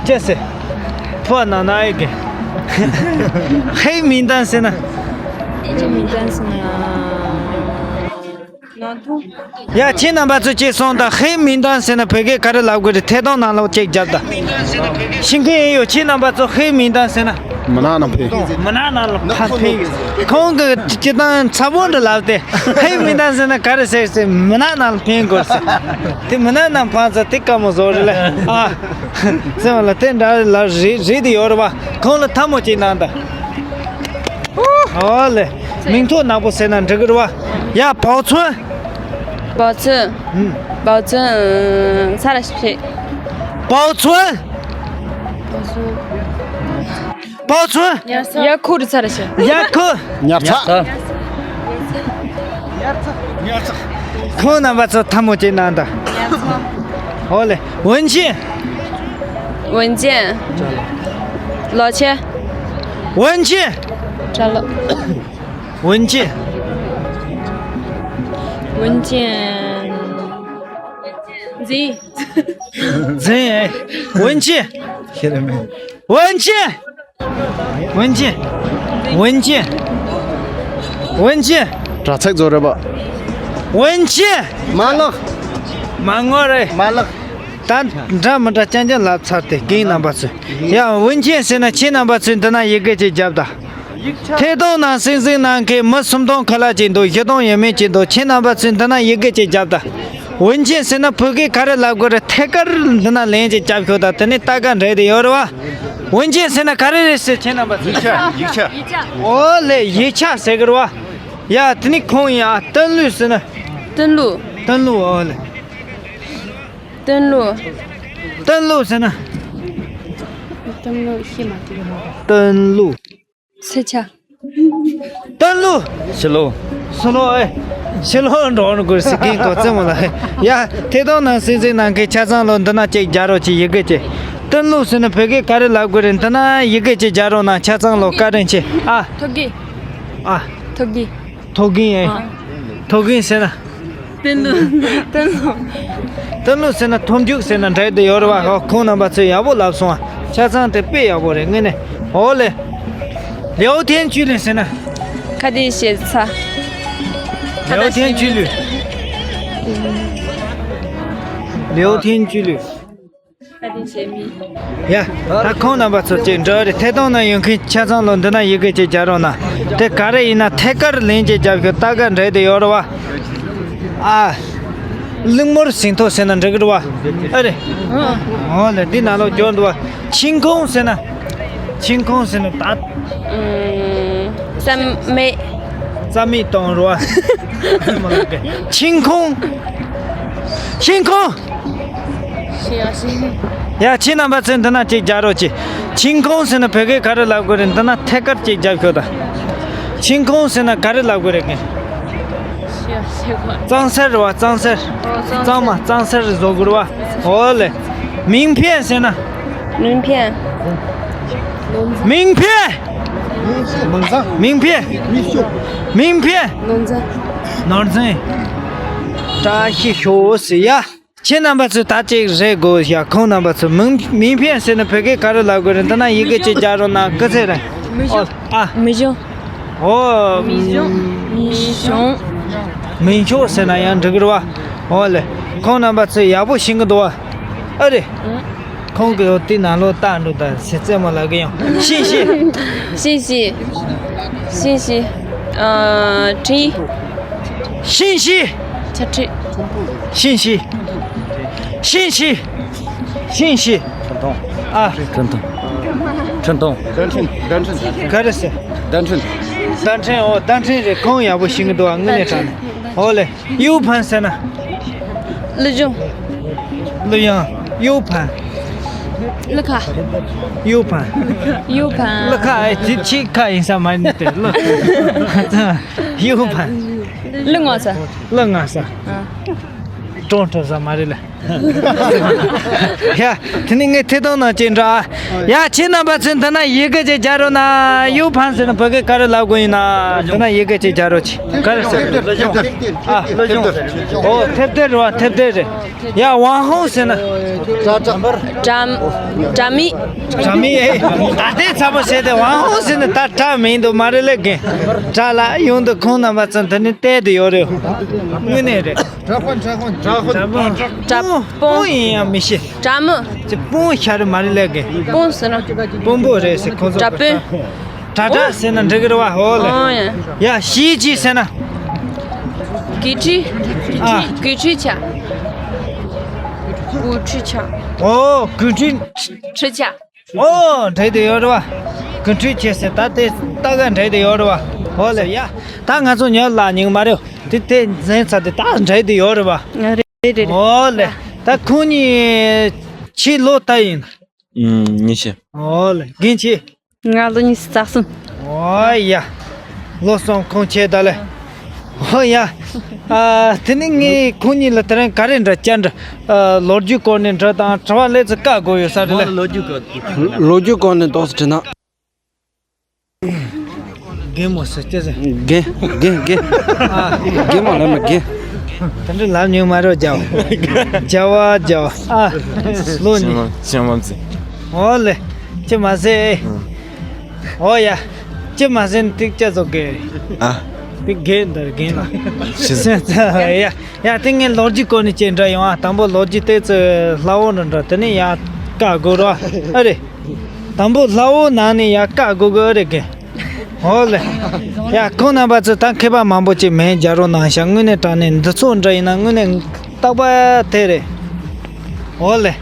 ཅེས་ཟེར། ཕོ་ན་ན་ཨེ་གེ། ཧེ་མིན་ཏན་ཟེར་ན། ཧེ་མིན་ཏན་ཟེར་ན། ཡ། ཁྱེད་རྣམ་པ་ཚོ་ཅིག་སོང་དང་། ཧེ་མིན་ཏན་ཟེར་ན་བོད་སྐད་ག་རེ་ལབ་དགོས་རེད། ཐད་གཏོང་ནང་ལོགས་ཅིག་རྒྱབ་དང་། ཤེས་མཁན་ཡོད། ཁྱེད་རྣམ་པ་ཚོ་ཧེ་མིན་ཏན་ཟེར་ན། མི་ནག་ནང་ཕེབས། མི་ནག་ནང་ལ་ཕ་ཕེབས། ཁོང་གི་སྤྱིར་བཏང་ཚ་པོ་འདྲ་ལབ་སྟེ། ཧེ་མིན་ཏན་ཟེར་ན་ག་རེ་ཟེར་ཟེར། མི་ནག་ནང་ལ་ཕེབས་དགོས་ཟེར། དེ་མི་ནག་ནང་ཕང་ཚ་དེ་དཀའ་མོ་བཟོ་རེད་ལ། ཨ། ཟེར་བ་ལ་དེ་འདྲ་ལ་རེད་རེད་དེ་ཡོད་རེད་བ། ཁོང་ལ་ཐལ་མོ་ཅིག་གནང་དང་། ཨོ་ལེ། མིང་ཐོ་ནག་པོ་ཟེར་ན་འགྲིག་གི་རེད་བ། ཡ། བའོ་ཚོན། བའོ་ཚོན། ཨུམ། བའོ་ཚོན། ས་ར་ཤི། བའོ་ཚོན། བའོ་ཚོན། ཡ་ཁུ་རི་ས་ར་ཤི། ཡ་ཁུ། ཉར་ཚགས། ཉར་ཚགས། ཁོང་རྣམ་པ་ཚོ་ཐལ་མོ་གཅིག་གནང་དང་། ཨོ་ལེ། 文件། 文件། 老钱། 文件། 文件。 文件。 འཛིན། འཛིན། 文件། 文件། 文件། 文件། 文件། དྲ་ཚིགས་རྫོགས་རེད་པ། 文件། མ་ལགས། མ་ངོ་རེད། མ་ལགས། ད་འདྲ་མི་འདྲ་རྐྱང་རྐྱང་ལབ་ཚར་ཏེ་རྒན་རྣམ་པ་ཚོས། ཡ། 文件 ཟེར་ན་ཁྱེད་རྣམ་པ་ཚོས་འདི་ན་ཡི་གེ་ཅིག་རྒྱབ་དང་། ཐད་གཏོང་ནང་གཟིགས་གཟིགས་གནང་མཁན་མི་སུམ་སྟོང་ཁ་ལག་ཅིག་འདུག་བཞི་སྟོང་ཡས་མས་ཅིག་འདུག་ཁྱེད་རྣམ་པ་ཚོས་འདི་ན་ཡི་གེ་ཅིག་རྒྱབ་དང་། 文件 ཟེར་ན་བོད་སྐད་ག་རེ་ལབ་དགོས་རེད། ཐད་ཀར་འདི་ན་ལན་ཅིག་རྒྱབ་ཤོག་དང་། དེ་ནི་ལྟ་ག་འདྲ་དེ་ཡོད་རེད་བ། 文件 ཟེར་ན་ག་རེ་རེད་ཟེར་ཁྱེད་རྣམ་པ་ཚོས། 一下，一下。 ཨོ་ལེ། 一下 ཟེར་གི་རེད་བ། ཡ། དེ་ནི་ཁོང་ཡིན་ཨ། 登录 ཟེར་ན། 登录། 登录། ཨོ་ལེ། 登录། 登录 ཟེར་ན། 登录 ཤེས་མ་ཐུབ། 登录། 私家。 登录། ཕྱི་ལོགས། ཕྱི་ལོགས་ཨེ། ཕྱི་ལོགས་འགྲོ་ནི་དགོས་ཟེར་མཁན་གོ་ཚད་མོ་ལ། ཡ། ཐད་གཏོང་ནང་གཟིགས་གཟིགས་གནང་མཁན་ཆ་ཚང་ལོ་འདི་ན་ཅིག་རྒྱག་རོགས་གྱིས། ཡི་གེ་ཅིག 登录 ཟེར་ན་བོད་སྐད་ག་རེ་ལབ་དགོས་རེད། འདི་ན་ཡི་གེ་ཅིག་རྒྱག་རོགས་གནང་། ཆ་ཚང་ལོ་བཀའ་དྲིན་ཆེ་ཨ། ཐོ་གི། ཨ། ཐོ་གི། ཐོ་གིན་ཨེ། ཨ། ཐོ་གིན་ཟེར་ན། 登录། 登录། 登录 ཟེར་ན་མཐོང་རྒྱུག་ཟེར་ན་འདྲ་དེ་ཡོད་རེད་བ། ཧོ། ཁོང་རྣམ་པ་ཚོས་ཡག་པོ་ལབ་སོང་ཨ། ཆ་ཚང་དེ་དཔེ་ཡག་པོ་རེད་དངོས་གནས། ཨོ་ལེ། 聊天记录 ཟེར་ན། ཁ་བརྡའི་བྱེད་ས། 聊天记录། 聊天记录། ཁ་བརྡའི་བྱེད་མི། ཡ། ད་ཁོང་རྣམ་པ་ཚོ་ཅིག་འགྲོ་རེད། ཐད་གཏོང་ནང་ཡོད་མཁན་ཆ་ཚང་ལོ་འདི་ན་ཡི་གེ་ཅིག་རྒྱག་རོགས་གནང་། དེ་ག་རེ་ཡིན་ན་ཐད་ཀར་ལན་ཅིག་རྒྱབ་ཤོག་ལྟ་ག་འདྲ་དེ་ཡོད་རེད་བ། ཨ། གླིང་མོར་ཟིན་ཐོ་ཟེར་ན་འགྲིག་གི་རེད་བ། ཨ་རེད། ཨོ་ལེ། འདི་ནང་ལོགས་འབྱོར་འདུག་བ། 清空 ཟེར་ན། 清空 ཟེར་ན་ད། ཨུམ། རྩ་མེད། རྩ་མེད་གཏོང་རོགས། 清空། 清空། ཡ། ཁྱེད་རྣམ་པ་ཚོས་འདི་ན་ཅིག་རྒྱག་རོགས་གྱིས། 清空 ཟེར་ན་བོད་སྐད་ག་རེ་ལབ་དགོས་རེད། འདི་ན་ཐད་ཀར་ཅིག་རྒྱབ་ཤོག་དང་། 清空 ཟེར་ན་ག་རེ་ལབ་དགོས་རེད་གི། གཙང་སེལ་རེད་བ། གཙང་སེལ། གཙང་མ་གཙང་སེལ་བཟོ་དགོས་རེད་བ། ཨོ་ལེ། 名片 ཟེར་ན། 名片། 名片། 名片། 名片། 名片། ནོར་འཛིན། ནོར་འཛིན། བཀྲ་ཤིས་ཤོག་ཟེར་ཡ། ཁྱེད་རྣམ་པ་ཚོས་ད་ཅིག་རེད་དགོས་ཡ། ཁོང་རྣམ་པ་ཚོས་名- 名片 ཟེར་ན་བོད་སྐད་ག་རེ་ལབ་དགོས་རེད། འདི་ན་ཡི་གེ་ཅིག་རྒྱག་རོགས་གནང་། སྐུ་ཚེ་རིང་། ཨོ། ཨ། 明信། ཨོ། 明信། 明信། 明信 ཟེར་ན་ཡང་འགྲིག་གི་རེད་བ། ཨོ་ལེ། ཁོང་རྣམ་པ་ཚོས་ཡག་པོ་ཤེས་ཀྱི་འདུག་བ། ཨ་རེད། ཁོང་གིས་འོ་དེ་ནང་ལོགས་ལྟ་འགྲོ་ད་ཟེར་རྩེད་མོ་ལབ་གི་ཡོང་། 信息། 信息། 信息། ཨ། 陈。 信息。 ཆ་ཁྲི། 信息。 信息། 信息། 传统。 ཨ། 传统། 传统། 单纯，单纯。ག་རེ་ཟེར། 单纯། 单纯། ཨོ། 单纯 རེད། ཁོང་ཡག་པོ་ཤེས་ཀྱི་འདུག་ཨ། དངོས་གནས་དྲང་གནས། ཨོ་ལེ། U 盘 ཟེར་ན། 录用། 录用། U 盘། 录卡། U 盘། 录卡། 录卡 ཨེ། དེ་ཕྱི་ཁ་ཡིན་ས་མ་རེད་དེ། 录卡། U 盘། 录卡ས། 录卡ས། ཨ། གྲོངས་ཐུབ་ས་མ་རེད་ལ། ཡ། དེ་ནི་ངས་ཐད་གཏོང་ནང་བྱས་འདྲ། ཡ། ཁྱེད་རྣམ་པ་ཚོས་འདི་ན་ཡི་གེ་ཅིག་རྒྱག་རོགས་གནང་། U 盘 ཟེར་ན་བོད་སྐད་ག་རེ་ལབ་དགོས་ཡིན་ན། འདི་ན་ཡི་གེ་ཅིག་རྒྱག་རོགས་གྱིས། ག་རེ་ཟེར། ཨ། ཨོ། 贴袋 རེད་བ། 贴袋 རེད། ཡ། 网红 ཟེར་ན། དྲ་དྲ། དྲ། དྲ་མིག། དྲ་མིག་ཨེ། ད་ལྟའི་ཚ་པོ་བྱས་ཏེ་网红 ཟེར་ན་ད་དྲ་མིག་འདུག་མ་རེད་ལས་རྒན། དྲ་ལ་ཡོང་དུས་ཁོང་རྣམ་པ་ཚོ་འདི་ནས་བལྟས་དུ་ཡོད་རེད། དངོས་གནས་རེད། དྲ་དཔོན། དྲ་དཔོན། དྲ་དཔོན། དྲ་དཔོན། དཔོན་ཡིན་ཡང་མི་ཤེས། དྲ་མི། ཅི་དཔོན་ཤ་རུ་མ་རེད་ལས་རྒན། དཔོན་ཟེར་ན། དཔོན་པོ་རེད་ཟེར་ཁོང་ཚོ། དྲ་དཔོན། དྲ་དྲ་ཟེར་ན་འགྲིག་གི་རེད་བ། ཧོ་ལེ། ཨོ་ཡ། ཡ། 洗衣机 ཟེར་ན། གོས་ཁྲུས། ཨ། གོས་ཁྲུས་ཆ། གོས་ཁྲུས་ཆ། ཨོ། གོས་ཁྲུས། ཁྲུས་ཆ། ཨོ། འགྲིག་དེ་ཡོད་རེད་བ། གོས་ཁྲུས་ཆ་ཟེར་ད་དེ་ལྟ་ག་འགྲིག་དེ་ཡོད་རེད་བ། ཧོ་ལེ། ཡ། ད་ང་ཚོ་ཉོ་ལ་ཉིང་མ་རེད། དེ་དེ་འཛིན་ཚར་དེ་ད་འགྲིག་དེ་ཡོད་རེད་བ། རེད་རེད་རེད། ཨོ་ལེ། ད་ཁོང་གཉིས་ཕྱི་ལོགས་ལྟ་ཡིན། ཨུམ། ཉི་ཤུ། ཨོ་ལེ། རྒན་ཁྱེད། ང་ལོ་ཉི་ཤུ་རྩ་གསུམ། ཨོ་ཡ། ལོ་གསུམ་ཁོང་ཁྱེད་ད་ལེ། ཧོ་ཡ། ཨ། དེ་ནི་ངས་ཁོང་གཉིས་ལ་དེ་རིང་ག་རེ་འདྲ་བཅར་འདྲ། ཨ། ལོ་རྒྱུས་སྐོར་ནས་འདྲ་དང་དྲི་བ་ལས་ཚོ་བཀའ་དགོས་ཡོད་ས་རེད་ལ། ལོ་རྒྱུས་སྐོར། ལོ་རྒྱུས་སྐོར་ནས་ཏོག་ཙམ་དྲིས་ན། རྒན་མོ་ཟེར་ཅི་ཟེར། རྒན། རྒན། རྒན། ཨ། རྒན་མོ་ལབ་མི་རྒན། དེ་འདྲ་ལབ་མྱོང་མ་རེད། རྒྱལ་བ། རྒྱལ་བ། རྒྱལ་བ། ཨ། ལོ་ནི། ཅང་མ་ཟེར། ཨོ་ལེ། ཅི་མ་ཟེར། ཨོ་ཡ། ཅི་མ་ཟེར་ནི་ཏིག་ཅི་ཟོ་གེ། ཨ། ཏིག་གེ་འདར་རྒན་ལ། ཤི་ཟེར། ཡ། ཡ། དེ་ངས་ལོ་རྒྱུས་སྐོར་ནས་ཅིག་འདྲ་ཡོང་ཨ། དང་པོ་ལོ་རྒྱུས་དེ་ཚོ་ལྷ་བོ་འདྲ་འདྲ། དེ་ནས་ཡ་བཀའ་དགོས་རོ། ཨ་རེ། དང་པོ་ལྷ་བོ་ནང་ནས་ཡ་བཀའ་དགོས་དགོས་རེད་གི། ཧོ་ལེ། ཡ། ཁོང་རྣམ་པ་ཚོས་ད་མཁས་པ་མང་པོ་ཅིག་མིང་རྒྱག་རོགས་གནང་ཤག་དངོས་གནས་དྲང་གནས་འདི་ཚོ་འདྲ་ཡིན་ན་དངོས་གནས་རྟག་པ་དེ་རེད། ཧོ་ལེ།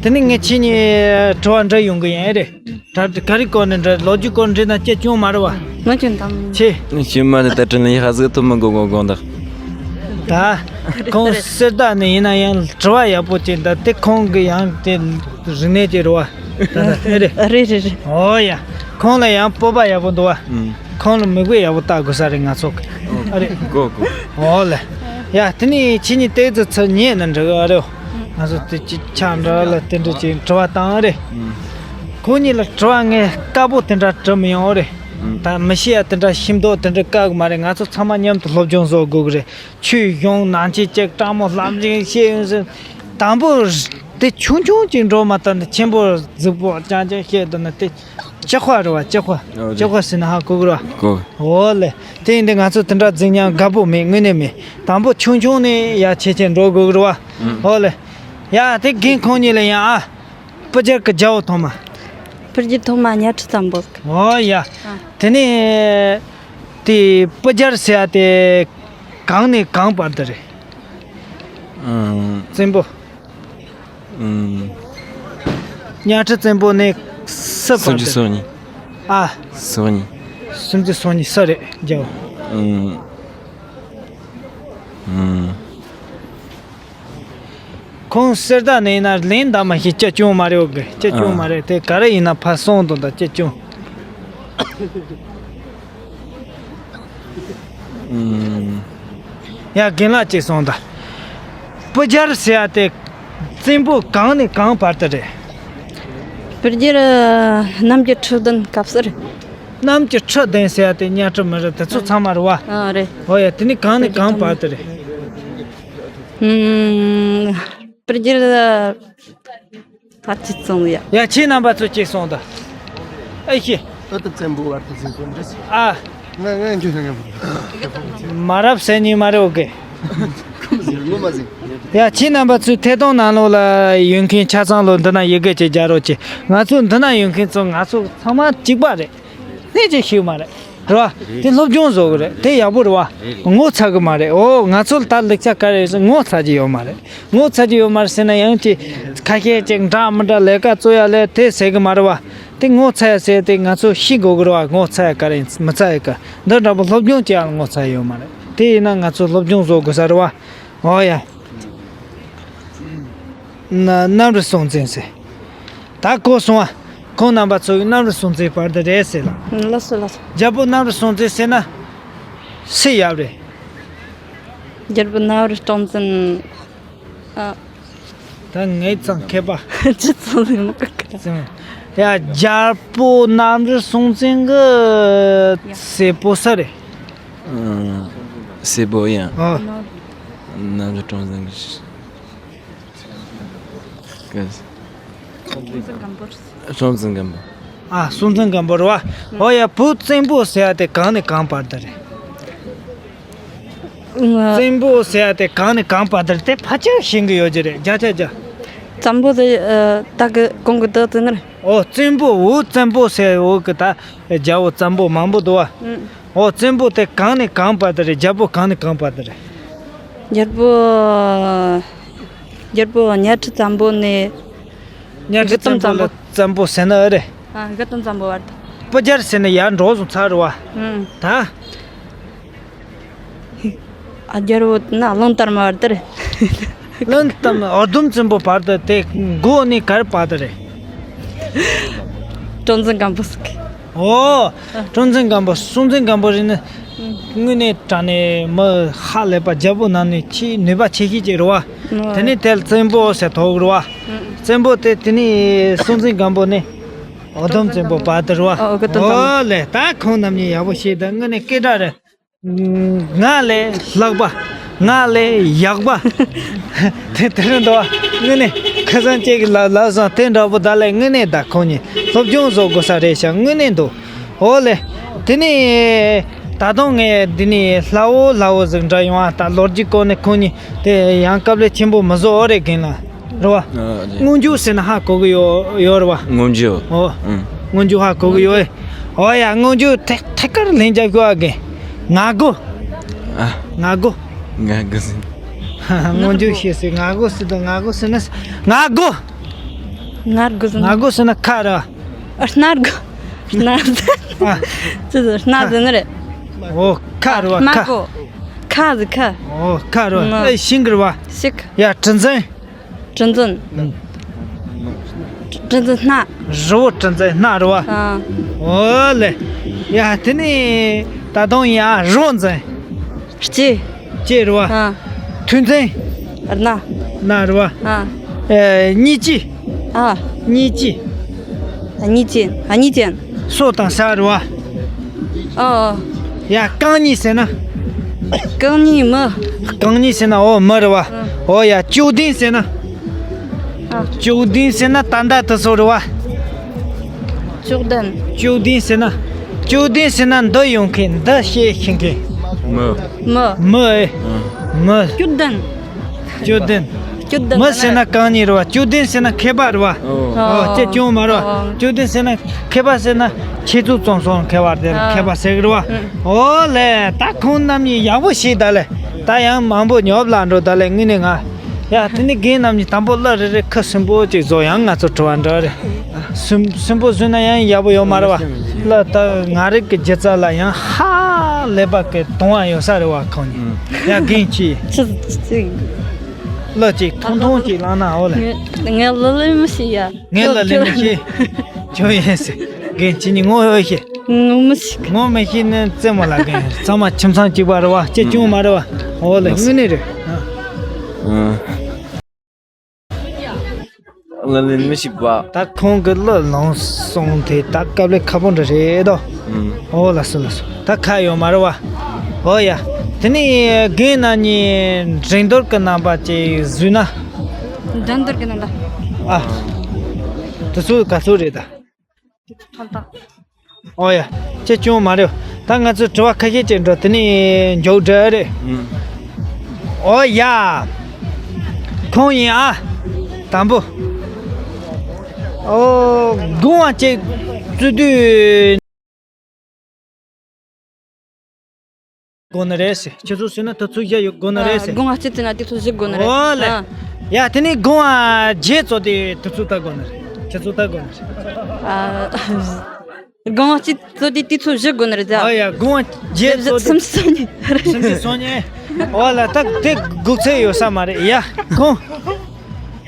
དེ་ནི་ངས་ཁྱེད་གཉིས་དྲི་བ་འདྲི་ཡོང་གི་ཡིན་རེད། ད་ག་རེ་སྐོར་ནས་འདྲི། ལོ་རྒྱུས་སྐོར་འདྲི་ན་སྐྱིད་ཅུང་མ་རེད་བ། ང་ཅུང་དང་། ཆེ། ཤི་མ་ནི་ད་དྲིན་ལ་ཡི་ཧ་ཟིག་ཐུབ་མི་དགོས་དགོས་དགོངས་དག་ད་ཁོང་གསེར་རྟ་ནས་ཡིན་ན་ཡང་དྲི་བ་ཡག་པོ་ཅིག་འདུག་དེ་ཁོང་གི་ཡང་དེ་རིག་གནས་ཀྱི་རེད་བ། ད་ད་ཨེ་རེད། རེད་རེད་རེད། ཨོ་ཡ། ཁོང་ལ་ཡང་སྤོབས་པ་ཡག་པོ་འདུག་བ། ཁོང་ལ་མིག་དཔེ་ཡག་པོ་ལྟ་དགོས་ས་རེད་ང་ཚོ་གི། ཨ་རེད། གོ་གོ། ཨོ་ལེ། ཡ། དེ་ནས་ཁྱེད་གཉིས་ཏོག་ཙམ་ཚུར་ཉན་ན་འགྲིག་གི་རེད། ང་ཚོ་དེ་ཅི་ཆ་འདྲ་ལ་དེ་འདྲ་ཅིག་དྲི་བ་བཏང་རེད། ཁོང་གཉིས་ལ་དྲི་བ་ངས་དཀར་པོ་དེ་འདྲ་དྲི་མི་ཡོང་རེད། ད་མི་ཤེས་ཡ་དེ་འདྲ་ཤེས་མདོག་དེ་འདྲ་བཀག་གི་མ་རེད། ང་ཚོ་ཚང་མ་མཉམ་དུ་སློབ་སྦྱོང་བཟོ་དགོས་ཀྱི་རེད། ཆོས་གཞུང་ནང་ཆོས་ཅིག་དྲང་མོ་ལམ་རིང་བཤད་ཡོང་ཟིན། དང་པོ་དེ་ཆུང་ཆུང་ཅིག་འགྲོ་མ་ཐག་ནས་ཆེན་པོ་རྫིག་པོ་རྐྱང་རྐྱང་བཤད་འདུག་ན་དེ་ཅི་ཁོ་རེད་བ། ཅི་ཁོ། ཨོ་ཅི་ཁོ་ཟེར་ན་ཧ་གོ་གི་རེད་བ། གོ། ཨོ་ལེ། དེ་ཡིན་དུས་ང་ཚོ་དེ་འདྲ་རྫིག་ཉམས་དགའ་པོ་མེད། དངོས་གནས་མེད། དང་པོ་ཆུང་ཆུང་ནས་ཡ་ཆེ་ཆེ་འགྲོ་དགོས་གི་རེད་བ། ཨོ་ལེ། ཡ། དེ་རྒན་ཁོང་གཉིས་ལ་ཡང་ཨ། སྤུ་རྒྱལ་གྱི་རྒྱལ་པོ་ཐོག་མ། སྤུ་རྒྱལ་ཐོག་མ་གཉའ་ཁྲི་བཙན་པོ། ཨོ་ཡ། དེ་ནས་དེ་སྤུ་རྒྱལ་ཟེར་ཡ་དེ་གང་ནས་གང་བར་དུ་རེད། ཨང་། བཙན་པོ། ཨང་། གཉའ་ཁྲི་བཙན་པོ་ནས་སུ་བར་དུ། སུམ་ཅུ་སོ་གཉིས། ཨ། སོ་གཉིས། སུམ་ཅུ་སོ་གཉིས་སུ་རེད་རྒྱལ་པོ། ཨང་། ཨང་། ཁོང་གསེར་རྟ་ནས་ཡིན་ན་ལན་འདེབས་མ་ཤེས། སྐྱིད་ཅུང་མ་རེད། འོ་གི། སྐྱིད་ཅུང་མ་རེད། དེ་ག་རེ་ཡིན་ན་ཕར་སོང་དང་། ད་སྐྱིད་ཅུང་། ཡ། རྒན་ལགས་ཅིག་སོང་ད། སྤུ་རྒྱལ་ཟེར་ཡ་དེ་བཙན་པོ་གང་ནས་གང་བར་དུ་རེད། སྤུ་རྒྱལ་གནམ་གྱི་ཁྲི་བདུན་སྐབས་སུ་རེད། གནམ་གྱི་ཁྲི་བདུན་ཟེར་ཡ་དེ་གཉའ་ཁྲི་མི་རེད། དེ་ཚོ་ཚང་མ་རེད་བ། ཨ་རེད། ཨོ་ཡ། དེ་ནས་གང་ནས་གང་བར་དུ་རེད། ཨུམ། སྤུ་རྒྱལ་ཕར་ཅིག་སོང་ཡ། ཡ། ཁྱེད་རྣམ་པ་ཚོ་ཅིག་སོང་ད། ཨེ་ཤེས། ཨ་ཏི་བཙན་པོ་བར་དུ་ཟིན་དགོས་འདྲ། ཨ། ང་ང་འཇུ་ང་མ་རབས་ཟེར་ཉན་མ་རེད། འོ་གི། ངོ་མ་ཟིན། ཡ། ཁྱེད་རྣམ་པ་ཚོས་ཐད་གཏོང་ནང་ལོགས་ལ་ཡོད་མཁན་ཆ་ཚང་ལོ་འདི་ན་ཡི་གེ་ཅིག་རྒྱག་རོགས་གྱིས། ང་ཚོ་འདི་ན་ཡོད་མཁན་ཚོ་ང་ཚོ་ཚང་མ་གཅིག་པ་རེད། སྣེ་གཅིག་ཤིག་མ་རེད། རེད་བ། དེ་སློབ་སྦྱོང་བཟོ་གི་རེད། དེ་ཡག་པོ་རེད་བ། ངོ་ཚ་གི་མ་རེད། ཨོ། ང་ཚོ་ལ་ད་ལེགས་ཆ་ག་རེ་ཟེར། ངོ་ཚ་གི་ཡོད་མ་རེད། ངོ་ཚ་གི་ཡོད་མ་རེད་ཟེར་ན་ཡང་ཅིག་ཁ་ཤས་ཅིག་འདྲ་མི་འདྲ་ལས་ཀ་རྩོད་ཡ་ལས་དེ་ཟེར་གི་མ་རེད་བ། དེ་ངོ་ཚ་ཡ་ཟེར་དེ་ང་ཚོ་ཤེས་དགོས་གི་རེད་བ། ངོ་ཚ་ཡ་ག་རེ་ཡིན། མི་ཚ་ཡ་ག་འདི་འདྲ་པོ་སློབ་སྦྱོང་བྱེད་ཡ་ལ་ངོ་ཚ་ཡ་ཡོད་མ་རེད། དེ་ཡིན་ན་ང་ཚོ་སློབ་སྦྱོང་བཟོ་དགོས་ས་རེད་བ། ཨོ་ཡ། ན་གནམ་རི་སྲོང་བཙན་ཟེར། ད་གོ་སོང་ཨ། ཁོང་རྣམ་པ་ཚོ་གི་གནམ་རི་སྲོང་བཙན་བར་དུ་རེད་ཟེར་ལ། ལགས་སོ་ལགས་སོ། རྒྱལ་པོ་གནམ་རི་སྲོང་བཙན་ཟེར་ན་སུ་ཡབ་རེད། རྒྱལ་པོ་གནམ་རི་སྲོང་བཙན། ཨ། ད་ངའི་ཚང་མཁས་པ། ཅི་ཚང་ལས་མི་དགོས་གི། ཡ། རྒྱལ་པོ་གནམ་རི་སྲོང་བཙན་གི་སྲས་པོ་སུ་རེད། ཨ། སྲས་པོ་ཡང་། ཨ། གནམ་རི་སྲོང་བཙན་གི། སྲོང་བཙན་སྒམ་པོ། ཨ། སྲོང་བཙན་སྒམ་པོ་རེད་བ། ཨོ་ཡ། བུ་བཙན་པོ་ཟེར་ཡ་དེ་གང་ནས་གང་བར་དུ་རེད། ང་། བཙན་པོ་ཟེར་ཡ་དེ་གང་ནས་གང་བར་དུ་རེད། དེ་ཕལ་ཆེར་ཤེས་གི་ཡོད་ཀྱི་རེད། བརྒྱ་ཆ་བརྒྱ། བཙན་པོ་དེ། ཨ། ད་གི་གོང་གི་དེ་དེ་ནི་རེད། ཨོ། བཙན་པོ། བུ་བཙན་པོ་ཟེར། འོ་གི་ད་རྒྱལ་པོ་བཙན་པོ་མང་པོ་འདུག་བ། ཨུ། ཨོ། བཙན་པོ་དེ་གང་ནས་གང་བར་དུ་རེད། རྒྱལ་པོ་གང་ནས་གང་བར་དུ་རེད། རྒྱལ་པོ། རྒྱལ་པོ་གཉའ་ཁྲི་བཙན་པོ་ནས། གཉའ་ཁྲི་བཙན་པོ་ལ་བཙན་པོ་ཟེར་ནི་ཨེ་རེད། ཨ། དགུ་སྟོང་བཙན་པོ་བར་དུ། སྤུ་རྒྱལ་ཟེར་ནི་ཡར་འགྲོ་སོང་ཚར་བ། ཨུ། ད། ཨ། རྒྱལ་པོ་ན་གླང་དར་མ་བར་དུ་རེད། གླང་དར་མ། ཨ། ཨ་དོམ་བཙན་པོ་བར་དུ། དེ་མགོ་ནས་གར་བར་དུ་རེད། སྲོང་བཙན་སྒམ་པོ་ཟེར་གི། ཨོ། སྲོང་བཙན་སྒམ་པོ། སྲོང་བཙན་སྒམ་པོ་རེད་ནི། དངོས་གནས་དྲང་གནས་མི་ཧ་ལས་པ་རྒྱལ་པོ་ནང་ནས་ཆེས་ནུས་པ་ཆེ་ཤོས་ཅིག་རེད་བ། དེ་ནས་དེར་བཙན་པོ་ཟེར་ཐོག་རེད་བ། བཙན་པོ་དེ་དེ་ནས་སྲོང་བཙན་སྒམ་པོ་ནས་འུ་དུམ་བཙན་པོ་བར་དུ་རེད་བ། ཨོ་ལེ། ད་ཁོང་རྣམ་གཉིས་ཡག་པོ་བཤད། ད་དངོས་གནས་སྐད་གྲགས་རེད། ང་ལས་ལྷག་པ། ང་ལས་ཡག་པ། དེ་དེ་རིང་འདུག་བ། དངོས་གནས་ཁ་སང་ཅིག་ལ་ལབ་སོང་། དེ་འདྲ་པོ་ད་ལས་དངོས་གནས་ད་ཁོང་གཉིས་སློབ་སྦྱོང་བཟོ་དགོས་ས་རེད་ཤག་དངོས་གནས་འདུག་ཨོ་ལེ། དེ་ནས་ད་དུང་ངས་འདི་ནས་སླ་བོ་སླ་བོ་ཟིག་འདྲ་ཡོང་ཨ། ད་ལོ་རྒྱུས་སྐོར་ནས་ཁོང་གཉིས་དེ་ཡང་དཀའ་ལས་ཆེན་པོ་མི་བཟོ། ཨོ་རེད། རྒན་ལགས་རེད་བ། ཨ་རེད། སྔོན་འཇུག་ཟེར་ན་ཧ་གོ་གི་ཡོད་ཡོད་རེད་བ། སྔོན་འཇུག་ཨོ། ཨང་། སྔོན་འཇུག་ཧ་གོ་གི་ཡོད། ཨོ་ཡ། སྔོན་འཇུག་ཐད་ཐད་ཀར་ལན་རྒྱག་ཤོག་ཨ། རྒན། ང་དགོ། ཨ། ང་དགོ། ང་དགོ་ཟེར། སྔོན་འཇུག་ཤེས་ཟེར། ང་དགོ་ཟེར་དང་། ང་དགོ་ཟེར་ན། ང་དགོ། ང་དགོ་ཟེར་ན། ང་དགོ་ཟེར་ན་ཁ་ར། ཨ། སྣ་དགོ། སྣ་ཟེར། ཨ། ཅི་ཟེར། སྣ་ཟེར་ནི་རེད། ཨོ། ཁ་ར་བ། སྣ་ཁ། དགོ། ཁ་ཟེར་ཁ། ཨོ། ཁ་ར་བ། ཨ། ཨེ། ཤིང་གི་ར་བ། ཤིག་ཡ། གྲུ་འཛིན། གྲུ་འཛིན། གྲུ་འཛིན་སྣ། རི་བོ་གྲུ་འཛིན་སྣ་ར་བ། ཨ། ཨོ་ལེ། ཡ། དེ་ནས་ད་དུང་ཡ། རོ་འཛིན། ལྕེ། ལྕེ་ར་བ། ཨ། ཐོད་འཛིན། སྣ། སྣ་ར་བ། ཨ། ཨེ། གཉིས་ལྕི། ཨ། གཉིས་ལྕི། གཉིས་ལྕི། ཨ། གཉིས་ལྕི། སོ་དང་ས་ར་བ། ཨོ། ཡ། རྐང་གཉིས་ཟེར་ན། རྐང་གཉིས་མི། རྐང་གཉིས་ཟེར་ན། ཨོ། མི་ར་བ། ཨོ་ཡ། ཅོག་ལྡན་ཟེར་ན། ཨ། ཅོག་ལྡན་ཟེར་ན་ད་ལྟ་དེ་ཚོ་ར་བ། ཅོག་ལྡན། ཅོག་ལྡན་ཟེར་ན། ཅོག་ལྡན་ཟེར་ན་འདི་ཡོང་མཁན། འདི་བཤད་ཤེས་མཁན། མི། མི། མི་ཨེ། ཨ། མི། ཅོག་ལྡན། ཅོག་ལྡན། ཅོག་ལྡན། མི་ཟེར་ན་རྐང་གཉིས་ར་བ། ཅོག་ལྡན་ཟེར་ན་མཁས་པ་ར་བ། ཨོ། ཨོ། ཅེས་ཅུང་མ་ར་བ། ཨོ། ཅོག་ལྡན་ཟེར་ན་མཁས་པ་ཟེར་ན་ཁྱེད་ཚོ་ཙོང་སོང་མཁས་པ་དེ། ཨ། མཁས་པ་ཟེར་གི་ར་བ། ཨུ། ཨོ་ལེ། ད་ཁོང་རྣམ་གཉིས་ཡག་པོ་བཤད་ད་ལེ། ད་ཡང་མང་པོ་ཉོབ་ལ་འགྲོ་ད་ལེ། དངོས་གནས་ང་། ཡ། དེ་ནི་རྒན་རྣམ་གཉིས་དང་པོ་གླུ་རེ་རེ་ཁ་སིམ་པོ་ཅིག་བཟོ། ཡང་ང་ཚོ་དྲི་བ་འདྲི་རེ། སིམ་སིམ་པོ་བཟོས་ན་ཡང་ཡག་པོ་ཡོད་མ་རེད་བ། གླུ་ད་ང་རིག་གི་སྒྱུ་རྩལ་ལ་ཡང་ཧ་ལས་པ་གི་དུང་བ་ཡོད་ས་རེད་བ། ཁོང་གཉིས། ཡ། རྒན་ཁྱེད། ཅི་ཅི། གླུ་ཅིག་ཐུང་ཐུང་ཅིག་བླངས་ན། ཨོ་ལེ། ངས་གླུ་ལེན་མི་ཤེས་ཡ། ངས་གླུ་ལེན་མི་ཤེས། ཁྱོད་ཡིན་ཟེར། རྒན་ཁྱེད་གཉིས་ངོ་ཤེས། ངོ་མི་ཤེས། ངོ་མི་ཤེས་ནི་རྩེད་མོ་ལ་རྒན། ཚང་མ་ཁྱིམ་ཚང་གཅིག་པ་རེད་བ། ཅེས་ཅུང་མ་རེད་བ། ཨོ་ལེ། དངོས་གནས་རེད། ཨ། ཨ། གླུ་ལེན་མི་ཤེས་པ། ད་ཁོང་གི་གླུ་ལོངས་སོང་དེ་ད་དཀའ་ལས་ཁག་པོ་འདྲ་རེད་དོ། ཨུམ། ཨོ་ལགས་སོ་ལགས་སོ། ད་ཁག་ཡོད་མ་རེད་བ། ཨོ་ཡ། དེ་ནས་རྒན་རྣམ་གཉིས་འགྲན་བསྡུར་གི་རྣམ་པ་ཅིག་བཟོས་ན། འགྲན་བསྡུར་གི་རྣམ་པ། ཨ། དེ་ཚོ་ག་ཚོད་རེད་ད། ཐོན་ཐང་། ཨོ་ཡ། ཅེས་ཅུང་མ་རེད། ད་ང་ཚོས་དྲི་བ་ཁ་ཤས་ཅིག་འགྲོ། དེ་ནས་མཇུག་སྒྲིལ་རེད། ཨུམ། ཨོ་ཡ། ཁོང་ཡིན་ཨ། དང་པོ། ཨོ། སྒོ་ང་ཅིག་བཙུགས་དུས། དགོས་ནི་རེད་ཟེར། ཁྱེད་ཚོ་བཟོས་ན་དུས་ཚོད་བཞི་ཡོད་དགོས་ནི་རེད་ཟེར། སྒོ་ང་ཅིག་བཙུགས་ན་དུས་ཚོད་བཞི་དགོས་ནི་རེད། ཨོ་ལེ། ཨ། ཡ། དེ་ནས་སྒོ་ང་བརྒྱད་བཙུགས་དུས་དུས་ཚོད་ལྟ་དགོས་ནི་རེད། ཁྱེད་ཚོ་ལྟ་དགོས་ནི་རེད། ཨ། སྒོ་ང་གཅིག་བཙུགས་དུས་དུས་ཚོད་བཞི་དགོས་ནི་རེད་ཟེར། ཨོ་ཡ། སྒོ་ང་བརྒྱད་བཙུགས་དུས། སུམ་ཅུ་སོ་གཉིས། སུམ་ཅུ་སོ་གཉིས། ཨོ་ལེ། ད་དེ་སྒུག་ཚད་ཡོད་ས་མ་རེད་ཡ། ཁོང་།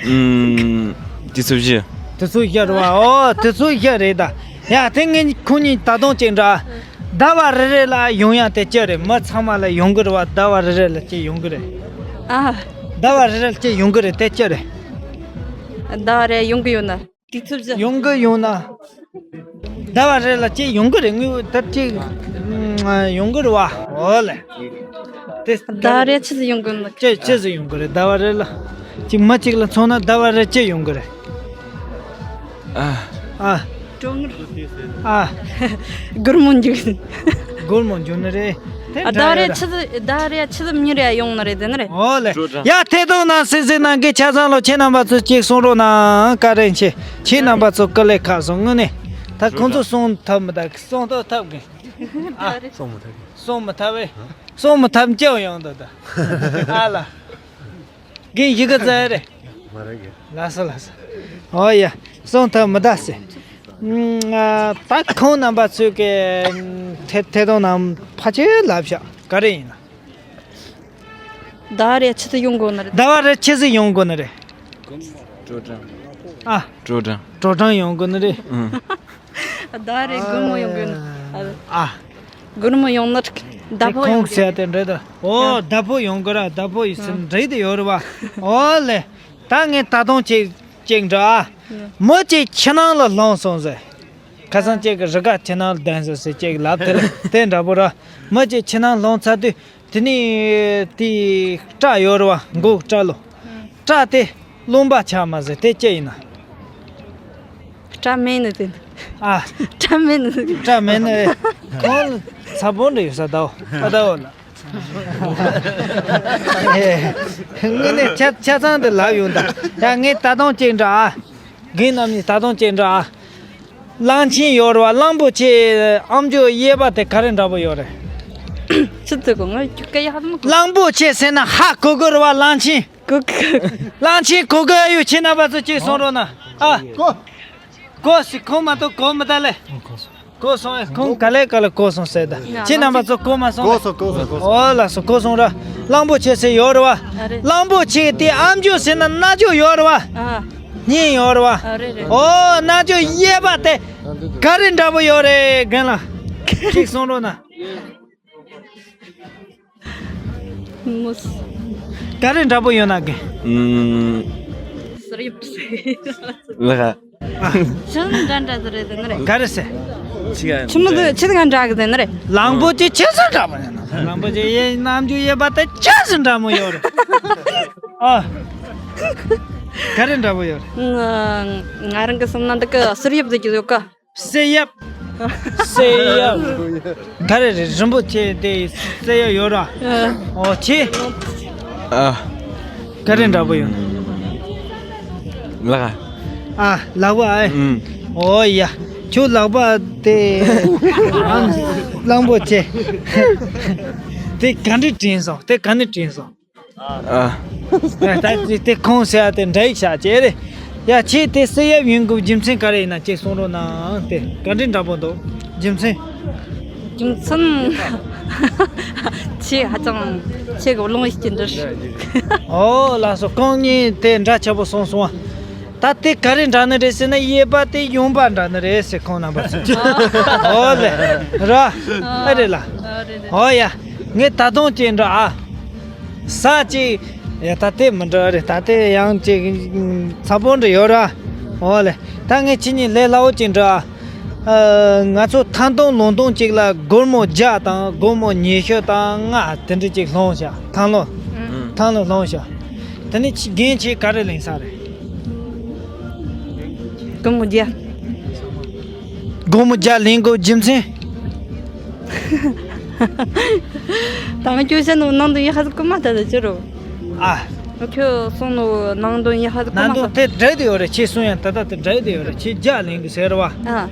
ཨུམ། དུས་ཚོད་བཞི། དུས་ཚོད་བཞི་རེད་བ། ཨོ། དུས་ཚོད་བཞི་རེད་ད། ཡ། དེ་ངས་ཁོང་གཉིས་ད་དུང་ཅིག་འདྲ། ཟླ་བ་རེ་རེ་ལ་ཡོང་ཡ་དེ་ཅི་རེད། མི་ཚང་མ་ལ་ཡོང་གི་རེད་བ། ཟླ་བ་རེ་རེ་ལ་ཅིག་ཡོང་གི་རེད། ཨ། ཟླ་བ་རེ་རེ་ལ་ཅིག་ཡོང་གི་རེད། དེ་ཅི་རེད། ཟླ་བ་རེ་ཡོང་གི་ཡོད་ན། དུས་ཚོད་བཞི། ཡོང་གི་ཡོང་ན། ཟླ་བ་རེ་ལ་ཅིག་ཡོང་གི་རེད། དངུལ་ད་ཅིག་ཨ། ཡོང་གི་རེད་བ། ཨོ་ལེ། དེ་ཟླ་བ་རེ་ཆི་ཟིག་ཡོང་གི་ཡོད་ན། ཅི་ཅི་ཟིག་ཡོང་གི་རེད། ཟླ་བ་རེ་ལ་ཅིག་མི་གཅིག་ལ་མཚོན་ན་ཟླ་བ་རེ་ཅི་ཡོང་གི་རེད། ཨ། ཨ། སྒོར་མོ་འཇུག་སྒོར་མོ་འཇུག་ནི་རེད། དེ་འདྲ་ཡོད་ར། ཟླ་རེ་ཆི་ཟིག་ཟླ་རེ་ཆི་ཟིག་མྱི་རེ་ཡོང་ནི་རེད་ཟེར་ནི་རེད། ཨོ་ལེ། ཡ། ཐད་གཏོང་ནང་གསན་གཟིགས་གནང་མཁན་ཆ་ཚང་ལོ། ཁྱེད་རྣམ་པ་ཚོ་གཅིག་གསུང་རོགས་གནང་། བཀའ་དྲིན་ཆེ། ཁྱེད་རྣམ་པ་ཚོ་དཀའ་ལས་ཁག་སོང་། དངོས་གནས་ད་ཁོང་ཚོ་གསུང་ཐབས་མི་ད་གསུང་ཐབས་ཐབས་གི། ཨ། གསུང་མི་ཐབས་གི། གསུང་མི་ཐབས་བས། གསུང་མི་ཐབས་ཅི་ཡང་ཡོང་འདུག་ད། ཨ་ལ། རྒན་ཡི་གེ་ཙ་རེད། མ་རེད་གི། ལགས་སོ་ལགས་སོ། ཨོ་ཡ། གསུང་ཐབས་མི་ད་ཟེར། ཨ། ད་ཁོང་རྣམ་པ་ཚོས་ཀྱི་ཐད་ཐད་གཏོང་ནང་ཕལ་ཆེར་ལབ་ཤག་ག་རེ་ཡིན་ན། ཟླ་རེ་ཆི་ཟིག་ཡོང་དགོས་ནི་རེད། ཟླ་བ་རེ་ཆི་ཟིག་ཡོང་དགོས་ནི་རེད། དྲོ་གྲང་། ཨ། དྲོ་གྲང་། དྲོ་གྲང་ཡོང་དགོས་ནི་རེད། ཨང་། ཟླ་རེ་སྒོར་མོ་ཡོང་དགོས་ནི། ཨ། སྒོར་མོ་ཡོང་ན་འགྲིག་ཟླ་ཕོགས་ཡོང་གི་ཟེར་དེ་འདྲ་དང་། ཨོ། ཨ། ཟླ་ཕོགས་ཡོང་གི་ར། ཟླ་ཕོགས་ཡིན་ཟེར་འདྲ་དེ་ཡོད་རེད་བ། ཨོ་ལེ། ད་ངས་ད་དུང་ཅིག་ཅིག་འདྲི་ཨ། ཨ། མི་གཅིག་ཕྱི་ནང་ལ་ལྷུང་སོང་ཟེར། ཁ་སང་ཅིག་གི་རི་ག་ཕྱི་ནང་ལ་ལྡང་སོང་ཟེར་ཅིག་ལབ་དེ་ལ་དེ་འདྲ་པོ་ར། མི་གཅིག་ཕྱི་ནང་ལྷུང་ཚར་དུས། དེ་ནས་དེའི་སྐྲ་ཡོད་རེད་བ། མགོ་སྐྲ་ལོ། སྐྲ་དེ་རློན་པ་ཆགས་མ་ཟེར་དེ་ཅི་ཡིན་ན། སྐྲ་མེད་ནི་དེ། ཨ། སྐྲ་མེད་ནི། སྐྲ་མེད་ནི། ཁོང་ཚ་པོ་འདྲ་ཡོད་ས་ད་འོ། ཨ་ད་འོ་ལ། དངོས་གནས་ཆ་ཆ་ཚང་དུ་ལབ་ཡོང་ད། ཡ་ངས་ད་དུང་ཅིག་འདྲི་ཨ། རྒན་རྣམ་གཉིས་ད་དུང་ཅིག་འདྲི་ཨ། གླང་ཆེན་ཡོད་རེད་བ། གླང་པོ་ཆེ་ཨམ་ཅོག་གཡས་པ་དེ་ག་རེ་འདྲ་པོ་ཡོད་རེད། ཆི་ཟེར་གོ་ང་ཁྱོད་སྐད་ཡག་མ་གོ། གླང་པོ་ཆེ་ཟེར་ན་ཧ་གོ་གི་རེད་བ། གླང་ཆེན། གོ་གི། གླང་ཆེན་གོ་གི་ཡོད། ཁྱེད་རྣམ་པ་ཚོ་ཅིག་གསུང་རོགས་གནང་ཨ། གོ། གོ་སི་ཁོང་མ་གཏོགས་གོ་མི་ད་ལེ། གོ་སོང་ཨེ། ཁོང་ག་ལེ་ག་ལེ་གོ་སོང་ཟེར་ད། ཁྱེད་རྣམ་པ་ཚོ་གོ་མ་སོང་ཨེ། གོ་སོང་གོ་སོང་གོ་སོང་། ཨོ་ལགས་སོ། གོ་སོང་ར། གླང་པོ་ཆེ་ཟེར་ཡོད་རེད་བ། ཨ་རེད། གླང་པོ་ཆེ་དེ་ཨམ་ཅོག་ཟེར་ན་རྣ་ཅོག་ཡོད་རེད་བ། ཨ། སྙིང་ཡོད་རེད་བ། ཨ་རེད་རེད། ཨོ་རྣ་ཅོག་གཡས་པ་དེ་ག་རེ་འདྲ་པོ་ཡོད་རེད། རྒན་ལགས་ཅིག་གསུང་རོགས་གནང་། མོས། ག་རེ་འདྲ་པོ་ཡོད་ན་གི། ཨུམ། ཟུར་ཡིབ་སེ། ལགས། ཆུ་འདྲ་འདྲ་ཟེར་རེད་ཟེར་ནི་རེད། ག་རེ་ཟེར། ཆི་ག་ཆི་མོ་ཟེར་ཆི་ག་འདྲ་གི་ཟེར་ནི་རེད། གླང་པོ་ཆེ་ཆི་ཟིག་འདྲ་པོ་ཡོད་ན། གླང་པོ་ཆེ་ཡའི་རྣམ་འགྱུར་ཡོད་པ་དེ་ཆི་ཟིག་འདྲ་མོ་ཡོད་རེད། ཨ། ག་རེ་འདྲ་པོ་ཡོད་རེད། ང་ང་རང་གི་སེམས་ནང་འདི་གི་ཟུར་ཡིབ་ཟེར་གྱི་ཡོད་གི། གསེར་ཡབ། གསེར་ཡབ། ག་རེ་རེད། རིན་པོ་ཆེ་དེ་གསེར་ཡབ་ཡོད་ར། ཨ། ཨོ་ཆེ། ཨ། ག་རེ་འདྲ་པོ་ཡོད། ལག་པ། ཨ། ལག་པ་ཨེ། ཨུམ། ཨོ་ཡ། ཁྱོད་ལག་པ་དེ། ཨ། གླང་པོ་ཆེ། དེ་ག་འདྲ་དྲན་སོང་། དེ་ག་ནས་དྲན་སོང་། ཨ། ད་དེ་ཁོང་ཟེར་ཡ་དེ་འདྲ་ཡིག་བྱ་བྱེད་རེད། ཡ་ཁྱེད་དེ་གསེར་ཡབ་ཡིན་དགོས་རྒྱུ་མཚན་ག་རེ་ཡིན་ན་ཅིག་གསུང་རོགས་གནང་། དེ་ག་འདྲའི་འདྲ་པོ་འདུག་རྒྱུ་མཚན། རྒྱུ་མཚན། ཁྱེད་ཧ་ཅང་ཁྱེད་ཀྱི་བློ་ཡིད་ཀྱི་འདྲི། ཨོ་ལགས་སོ། ཁོང་གཉིས་དེ་འདྲ་ཆེ་པོ་གསུངས་སོང་བ། ད་དེ་ག་རེ་འདྲ་ནི་རེད་ཟེར་ན་གཡས་པ་དེ་ཡོང་འབབ་འདྲ་ནི་རེད་ཟེར་ཁོང་རྣམ་པ་ཚོས། ཨོ་ལེ། ར། ཨ་རེད་ལ། ཨ་རེད་རེད། ཨོ་ཡ། ངས་ད་དུང་ཅིག་འདྲི་ཨ། ས་ཅིག་ཡ་ད་དེ་མི་འདྲ་རེད། ད་དེ་ཡང་ཅིག་ཚ་པོ་འདྲ་ཡོད་ར། ཨོ་ལེ། ད་ངས་ཁྱེད་གཉིས་ལས་སླ་བོ་ཅིག་འདྲི་ཨ། ཨ། ང་ཚོ་ཐང་སྟོང་ལུང་སྟོང་ཅིག་ལ་སྒོར་མོ་བརྒྱ་དང་སྒོར་མོ་ཉི་ཤུ་དང་ལྔ་དེ་འདྲ་ཅིག་སློང་བྱ། ཐང་ལོ། ཨང་། ཐང་ལོ་སློང་བྱ། དེ་ནས་ཁྱེད་རྒན་ཁྱེད་ག་རེ་ལེན་ས་རེད། སྒོར་མོ་བརྒྱ། སྒོར་མོ་བརྒྱ་ལེན་དགོས་རྒྱུ་མཚན། ད་ང་ཁྱོད་བཤད་ནོ་ནང་དོན་ཡག་པ་ཟིག་གོ་མ་ཐལ་ཟེར་རོ། ཨ། ཁྱོད་གསུང་ནོ་ནང་དོན་ཡག་པ་ཟིག་གོ་མ་ཐལ། ནང་དོན་དེ་འགྲིག་དེ་ཡོད་རེད། ཁྱེད་གསུང་ཡང་ད་ལྟ་དེ་འགྲིག་དེ་ཡོད་རེད། ཁྱེད་བརྒྱ་ལེན་གི་ཟེར་བ། ཨ།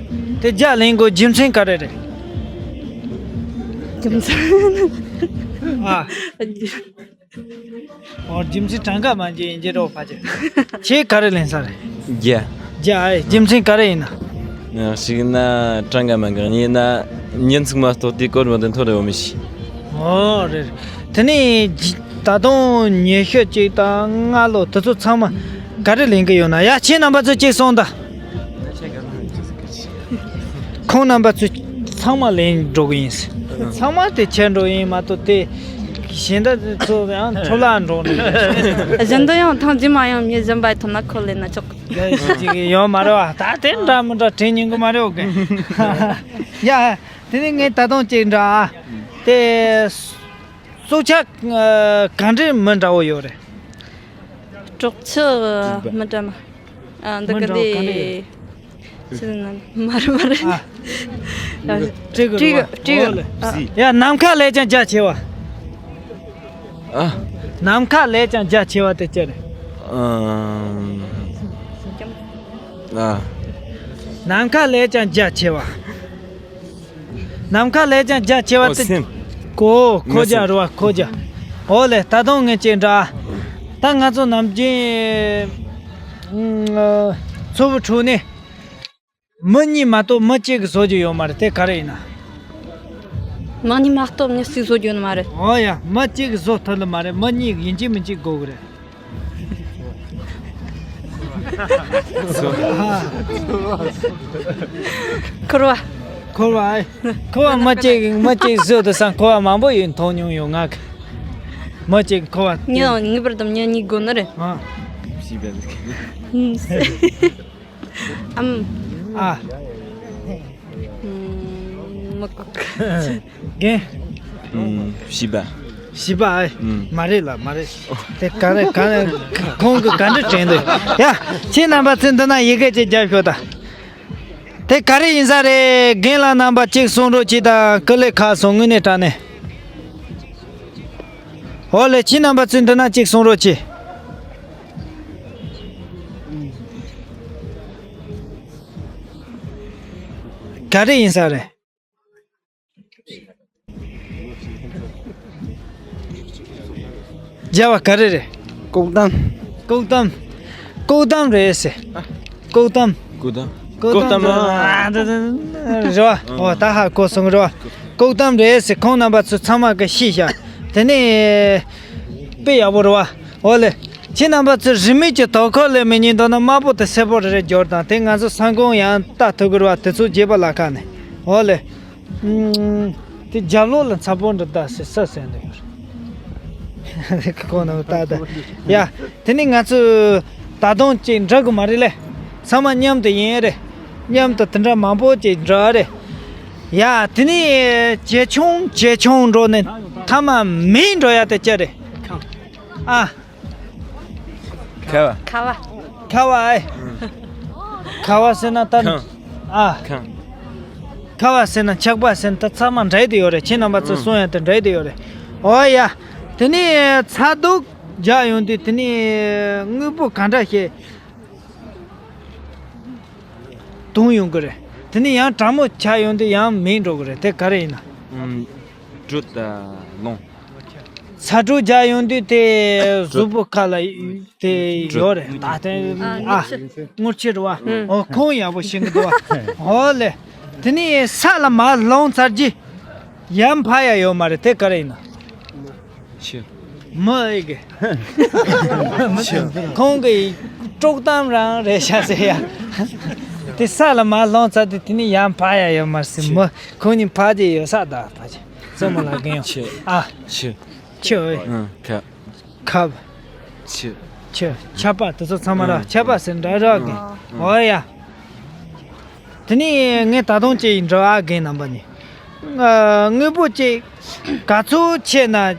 དེ་བརྒྱ་ལེན་དགོས་རྒྱུ་མཚན་ག་རེ་རེད། རྒྱུ་མཚན། ཨ། ཨོ་རྒྱུ་མཚན་གྲངས་ཀ་མ་འཇལ་ཡིན་གྱི་རོ་ཕ་ཅེ། ཁྱེད་ག་རེ་ལེན་ས་རེད། བརྒྱ། བརྒྱ་ཨེ། རྒྱུ་མཚན་ག་རེ་ཡིན་ན། ཞིག་ན་གྲངས་ཀ་མ་འགག་ཉིན་ན་ཉིན་ཚིག་མ་གཏོགས་དེ་སྐོར་མ་དེ་མཐོ་རེ་འོ་མི་ཤེས། ཨོ་རེད་རེད། དེ་ནས་ད་དུང་ཉི་ཤུ་གཅིག་དང་ལྔ་ལོ་དེ་ཚོ་ཚང་མ་ག་རེ་ལེན་གི་ཡོད་ན། ཡ་ཁྱེད་རྣམ་པ་ཚོ་གཅིག་གསུངས་དང་། ཁོང་རྣམ་པ་ཚོས་ཚང་མ་ལེན་འགྲོ་གི་ཡིན། ཚང་མ་དེ་ཁྱེར་འགྲོ་ཡིན་མ་གཏོགས་དེ་གཞན་དག་ཚོ་ཡང་འཕྲོ་བརླག་འགྲོ་ནས། གཞན་དག་ཡང་ཐང་རྗེས་མ་ཡང་མི་གཞན་པ་ཐོན་ན་ཁོ་ལེན་ན་ཆོག་གི། ཡོད་མ་རེད་བ། ད་དེ་འདྲ་མི་འདྲ་དྲན་ཉན་གི་མ་རེད། འོ་གི། ཡ། དེ་ནས་ངས་ད་དུང་གཅིག་འདྲི་ཨ། དེ་སྲོག་ཆགས་ག་འདྲའི་མི་འདྲ་བོ་ཡོད་རེད། སྲོག་ཆགས་མི་འདྲ་མ། ཨ། འདི་ག་འདི། ཆི་ཟེར་ན། མ་རེད་མ་རེད། ཨ། ཨ། སྤྲེའུ་སྤྲེའུ་རེད་བ། སྤྲེའུ། ཨོ་ལེ། ཨ། ཡ་ནམ་མཁའ་ལས་ཀྱང་རྒྱ་ཆེ་བ། ཨ། ནམ་མཁའ་ལས་ཀྱང་རྒྱ་ཆེ་བ་དེ་ཅི་རེད། ཨ། ནམ་མཁའ་ལས་ཀྱང་རྒྱ་ཆེ་བ། ནམ་མཁའ་ལས་ཀྱང་རྒྱ་ཆེ་བ་དེ། ཨོ་སེམས། ཀོ། ཁོ་རྒྱ་རེད་བ། ཁོ་རྒྱ། ཨོ་ལེ། ད་དུང་ངས་གཅིག་འདྲི་ཨ། ད་ང་ཚོ་ནམ་རྒྱུན་ཨ་མཚོ་བོད་ཁྲོད་ནས་མི་གཉིས་མ་གཏོགས་མི་གཅིག་གིས་བཟོ་རྒྱུ་ཡོད་མ་རེད། དེ་ག་རེ་ཡིན་ན། མི་གཉིས་མ་གཏོགས་མི་གཅིག་བཟོ་རྒྱུ་ཡོད་མ་རེད། ཨོ་ཡ། མི་གཅིག་གིས་བཟོ་ཐུབ་ནི་མ་རེད། མི་གཉིས་ཡིན་གཅིག་མིན་གཅིག་དགོས་གི་རེད། འཁོར་བ། འཁོར་བ་ཨེ། འཁོར་བ་མི་གཅིག་མི་གཅིག་བཟོས་དུ་སང་འཁོར་བ་མང་པོ་ཡོད་མཐོང་མྱོང་ཡོད་ང་གི། མི་གཅིག་འཁོར་བ། ངས་ངེས་པར་དུ་མྱི་གཉིས་དགོས་ནི་རེད། ཨ། བྱིས་པ་ཟིག་ཨམ། ཨ། ཨམ། མི་གོ་གི། རྒན། ཨམ། བྱིས་པ། བྱིས་པ་ཨེ། ཨམ། མ་རེད་ལ་མ་རེད། དེ་ག་རེ་ག་རེ། ཁོང་གི་ག་འདྲ་དྲན་འདུག་ཡ། ཁྱེད་རྣམ་པ་ཚོས་འདི་ན་ཡི་གེ་ཅིག་རྒྱབ་ཤོག་ད། དེ་ག་རེ་ཡིན་ས་རེད། རྒན་ལགས་རྣམ་པ་གཅིག་གསུང་རོགས་གྱིས་དང་། ཀུ་ལེ་ཁག་སོང་དངོས་གནས་དྲང་གནས། འོ་ལེ་ཁྱེད་རྣམ་པ་ཚོས་འདི་ན་གཅིག་གསུང་རོགས་གྱིས། ག་རེ་ཡིན་ས་རེད། རྒྱབ་པ་ག་རེ་རེད། ལྐོག་གཏམ། ལྐོག་གཏམ། ལྐོག་གཏམ་རེད་ཟེར། ལྐོག་གཏམ། ལྐོག་གཏམ། ལྐོག་གཏམ། ལྐོག་གཏམ་རེད། ཨ། འདི་འདི་འདི་རེད་བ། འོ་ད་ཧ་གོ་སོང་རེད་བ། ལྐོག་གཏམ་རེད་ཟེར། ཁོང་རྣམ་པ་ཚོ་ཚང་མ་གི་ཤེས་བྱ། དེ་ནས་དཔེ་ཡག་པོ་རེད་བ། འོ་ལེ། ཁྱེད་རྣམ་པ་ཚོས་རིན་མེད་ཀྱི་དོ་ཁུར་ལས་མི་ཉན་འདུག་ན་དམར་པོ་དེ་སེར་པོ་རེ་རེ་སྦྱོར་དང་། དེ་ང་ཚོ་ས་འགོང་ཡང་ལྟ་ཐུབ་ཀྱི་རེད་བ། དེ་ཚོ་རྒྱས་པ་ལ་ཁ་ནས། འོ་ལེ། ཨུམ། དེ་རྒྱབ་ལོགས་ལ་ཚ་པོ་འདྲ་ད་ཟེར་ས་ཟེར་འདུག་ཡོད་རེད། ཁོང་རྣམ་ལྟ་ད། ཡ། དེ་ནི་ང་ཚོས་ད་དུང་ཅིག་འགྲིག་གི་མ་རེད་ལེ། ཚང་མ་མཉམ་དུ་ཡིན་རེད། མཉམ་དུ་དེ་འདྲ་མང་པོ་ཅིག་འགྲོ་རེད། ཡ། དེ་ནི་ཇེ་ཆུང་ཇེ་ཆུང་འགྲོ་ནས་མཐའ་མ་མེད་འགྲོ་ཡ་དེ་ཅི་རེད། ཨ། ཁ་བ། ཁ་བ། ཁ་བ་ཨེ། ཁ་བ་ཟེར་ན་ད། ཁང་། ཨ། ཁང་། ཁ་བ་ཟེར་ན་ཆག་པ་ཟེར་ན་ད་ཚང་མ་འདྲ་དེ་ཡོད་རེད། ཁྱེད་རྣམ་པ་ཚོ་གསུང་ཡ་དེ་འདྲ་དེ་ཡོད་རེད། འོ་ཡ། དེ་ནི་ཚ་གདུག་རྒྱག་ཡོང་དུས་དེ་ནི་དངོས་པོ་ག་འདྲ་ཞིག་དུང་ཡོང་གི་རེད། དེ་ནི་ཡང་གྲང་མོ་ཆགས་ཡོང་དུས་ཡང་མེད་འགྲོ་གི་རེད། དེ་ག་རེ་ཡིན་ན། ཨུམ། དྲོད་དང་རླུང་། ཚ་དྲོད་རྒྱག་ཡོང་དུས་དེ་གཟུགས་པོ་ཁ་ལ་དེ་ཡོད་རེད། ད་དེ། ཨ། ཨ། སྔོ་ཆེ་རུ་བ། ཨོ། ཁོང་ཡག་པོ་ཤེས་ཀྱི་འདུག་བ། ཨོ་ལེ། དེ་ནི་ས་ལ་མར་ལྷུང་ཚར་རྗེས་ཡར་འཕར་ཡ་ཡོད་མ་རེད། དེ་ག་རེ་ཡིན་ན། ཆུ། མི་ཨེ་གི། ཆུ། ཁོང་གི་དཀྲོག་གཏམ་རང་རེད་ཤག་ཟེར་ཡ། དེ་ས་ལ་མར་ལྷུང་ཚར་དུས་དེ་ནི་ཡར་འཕར་ཡ་ཡོད་མ་རེད་ཟེར། ཆུ། མི་ཁོང་གཉིས་ཕར་རྗེས་ཡོད་ས་ད་ཕར་རྗེས་བཙུན་མོ་ལ་རྒན་ཡོད། ཆུ། ཨ། ཆུ། ཆུ་ཨེ། ཨང་། ཁ། ཁབ། ཆུ། ཆུ། ཆར་པ་དེ་ཚོ་ཚང་མ་ར། ཨ། ཆར་པ་ཟེར་འདྲ་ར་གི། ཨ། འོ་ཡ། དེ་ནི་ངས་ད་དུང་ཅིག་འདྲི་བ། རྒན་རྣམ་པ་ནི། ཨ། དངོས་པོ་ཅིག་ག་ཚོད་ཆེ་ན། ཨ།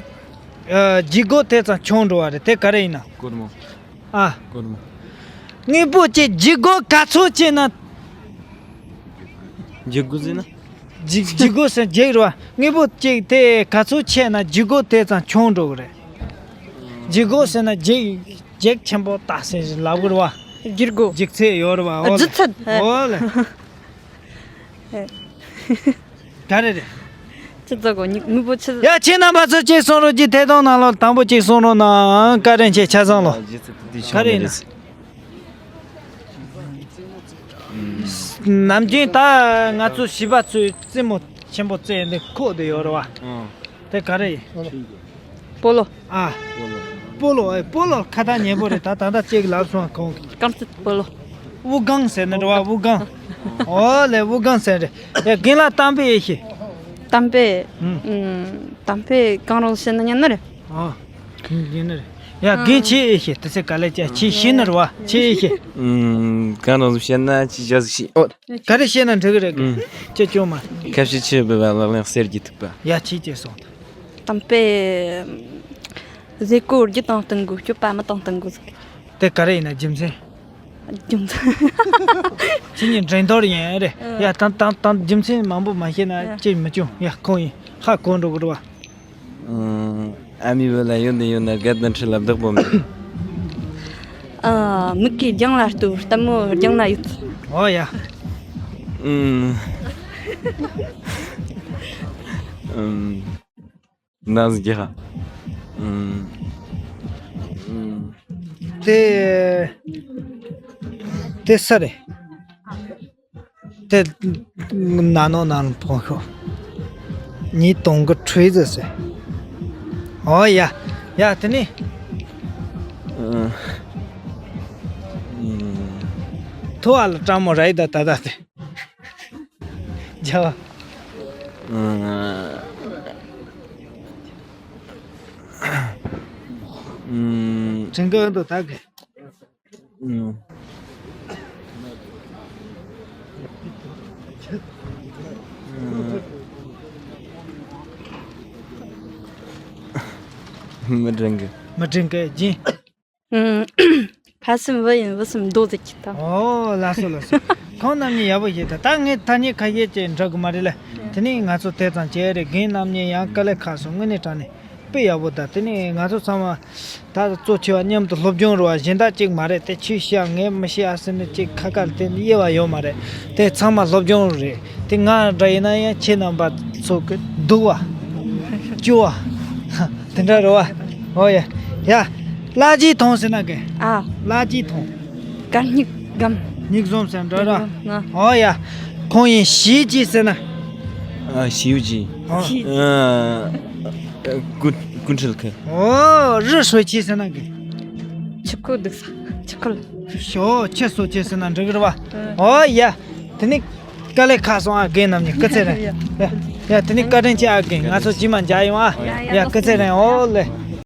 ལྗིད་ཁོག་དེ་ཙམ་ཆུང་འགྲོ་བ་རེད། དེ་ག་རེ་ཡིན་ན། སྒོར་མོ། ཨ། སྒོར་མོ། དངོས་པོ་ཅིག་ལྗིད་ཁོག་ག་ཚོད་ཆེ་ན། ལྗིད་ཁོག་ཟེར་ན། ལྗིད། ལྗིད་ཁོག་ཟེར་ན་ལྗིད་རེད་བ། དངོས་པོ་གཅིག་དེ་ག་ཚོད་ཆེ་ན་ལྗིད་ཁོག་དེ་ཙམ་ཆུང་འགྲོ་གི་རེད། ལྗིད་ཁོག་ཟེར་ན་ལྗིད། ལྗིད་ཆེན་པོ་ད་ཟེར་ལབ་གི་རེད་བ། ལྗིད་ཁོག་ལྗིད་ཚད་ཡོད་རེད་བ། འོ་ལེ། ལྗིད་ཚད། འོ་ལེ། ག་རེ་རེད། ཅི་ཙག་གོ་ནི་དངོས་པོ་ཆེ། ཡ། ཁྱེད་རྣམ་པ་ཚོ་གཅིག་གསུང་རོགས་གྱིས། ཐད་གཏོང་ནང་ལོགས་དང་པོ་གཅིག་གསུང་རོགས་གནང་། བཀའ་དྲིན་ཆེ། ཆ་ཚང་ལོ། ག་རེ་ཡིན་ན། ནམ་རྒྱུན་ད་ང་ཚོ་བྱིས་པ་ཚོས་རྩེད་མོ་ཆེན་པོ་རྩེ་ཡས་འདི་ཁོག་དེ་ཡོད་རེད་བ། ཨང་། དེ་ག་རེ་ཡིན། སྤོ་ལོ། ཨ། སྤོ་ལོ། ཨེ། སྤོ་ལོ་ཁ་ཐག་ཉེ་པོ་རེད། ད་ད་ལྟ་ཅིག་ལབ་སོང་ཁོང་གིས། རྐང་རྩེད་སྤོ་ལོ། དབུ་རྐང་ཟེར་ནི་རེད་བ། དབུ་རྐང་། ཨོ་ལེ། དབུ་རྐང་ཟེར་རེད། ཡ། རྒན་ལགས་གཏམ་དཔེ་ཡེ་ཤེས། གཏམ་དཔེ། ཨུམ། ཨུམ། གཏམ་དཔེ་གང་རུང་བཤད་ན་ཉན་ནི་རེད། ཨ། ཡིན་ནི་རེད། ཡ། རྒན་ཁྱེད་ཨེ་ཤེས། དེ་ཚེ་ག་ལེ་ཅག་ཁྱེད་ཤེས་ནི་རེད་བ། ཁྱེད་ཨེ་ཤེས། ཨུམ། གང་རང་བཤད་ན་ཅི་བྱ་ཟིག་ཤེས། ཨོ། ག་རེ་བཤད་ན་འགྲིག་གི་རེད། ཨུམ། ཁྱེད་སྐྱོན་མ། ཁ་ཤས་ཆེ་བས་ལག་ལེན་གསེར་གྱི་ཐུག་པ། ཡ། ཁྱེད་ཅེས་སོང་ད། གཏམ་དཔེ། བཟས་གོས་རྒྱུ་དང་བསྟུན་དགོས། སྤྱོད་པ་མི་དང་བསྟུན་དགོས་ཟིག། དེ་ག་རེ་ཡིན་ན་རྒྱུ་མཚན། རྒྱུ་མཚན། ཁྱེད་གཉིས་འགྲན་བསྡུར་ཡིན་རེད། ཨ། ཡ། ད་ད་ད་རྒྱུ་མཚན་མང་པོ་མ་བཤད་ན། ཨ། ཅི་མི་བྱུང་། ཡ། ཁོང་ཡིན། ཧ་གོ་འགྲོ་གི་རེད་བ། ཨང་། ཨ་མའི་བུ་ལ་ཡོན་ཏན་ཡོད་ན་དགའ་ལྡན་ཁྲི་ལ་བདག་པོ་མེད། ཨ། མིག་གིས་རྒྱང་ལ་ལྟོས། ལྟད་མོ་རྒྱང་ན་ཡོད། ཨོ་ཡ། ཨང་། ཨང་། ནང་ཟིག་གི་ཧ། ཨང་། ཨང་། དེ། དེ་ས་རེད། དེ། ན་ནོ་ནང་ཕོང་ཤོ། ཉིས་སྟོང་གི་ཁྲུས་ཟེར་སེ། ཨོ་ཡ། ཡ། དེ་ནི། ཨང་། ཨང་། ཐོ་ཨ་ལ་ཀྲང་མོ་ར་ཡི་ད་ད་ད་དེ། རྒྱ་བ། ཨུམ། དྲན་གི་འདུག་ད་གི། ཨུམ། མི་དྲན་གི། མི་དྲན་གི་སྦྱིན། ཨུམ། ཕ་སེམས་བུ་ཡིན་བུ་སེམས་མདོ་ཟེར་གྱི་ད། ཨོ་ལགས་སོ་ལགས་སོ། ཁོང་རྣམ་གཉིས་ཡག་པོ་ཞིག་ད། ད་ངས་ཐ་སྙད་ཁ་ཤས་ཅིག་འདྲ་གི་མ་རེད་ལ། དེ་ནས་ང་ཚོ་དེ་ཙམ་བྱས་རེད། རྒན་རྣམ་གཉིས་ཡང་དཀའ་ལས་ཁག་སོང་། དངོས་གནས་དྲང་གནས་དཔེ་ཡག་པོ་ད། དེ་ནས་ང་ཚོ་ཚང་མ་ད་གཙོ་ཆེ་བ་མཉམ་དུ་སློབ་སྦྱོང་རེད་བ། གཞན་དག་ཅིག་མ་རེད། དེ་ཁྱོས་ཤེས་ཨ་ངས་མི་ཤེས་ཨ་ཟེར་ནས་ཅིག་ཁ་ཁ་དེ་དབྱེ་བ་ཡོད་མ་རེད། དེ་ཚང་མ་སློབ་སྦྱོང་རེད། དེ་ང་འདྲ་ཡིན་ན་ཡང་ཁྱེད་རྣམ་པ་ཚོ་གི་སྡུག་བ། སྐྱོ་བ། དེ་འདྲ་རེད་བ། ཨོ་ཡ། ཡ། བླ་རྗེ་ཐོང་ཟེར་ན་གི། ཨ། བླ་རྗེ་ཐོང་། གར་སྙིགས་སྒམ། སྙིགས་ཟོམ་ཟེར་འདྲ་ར། སྙིགས་ཟོམ་ང་། ཨོ་ཡ། ཁོང་ཡིན་ཞི་རྒྱས་ཟེར་ན། ཨ། ཞི་ཡུ་ཅི། ཨོ། ཞི། ཨ། ཀུ། ཀུན་ཁྲིལ་ཁེ། ཨོ། རི་ཧྲོ་ཆི་ཟེར་ན་གི། ཆུ་ཁོལ་འདུག་ས། ཆུ་ཁོལ། ཞོ་ཆི་སོ་ཆི་ཟེར་ན་འགྲིག་རེད་བ། ཨོ་ཡ། དེ་ནི། དཀའ་ལས་ཁག་སོང་ཨ་རྒན་རྣམ་གཉིས། སྐུ་ཚེ་རིང་། ཡ། ཡ། དེ་ནི་བཀའ་དྲིན་ཆེ་ཨ་རྒན། ང་ཚོ་རྗེས་མ་མཇལ་ཡོང་ཨ། ཡ། ཡ། ཡ། སྐུ་ཚེ་རིང་། ཨོ་ལེ།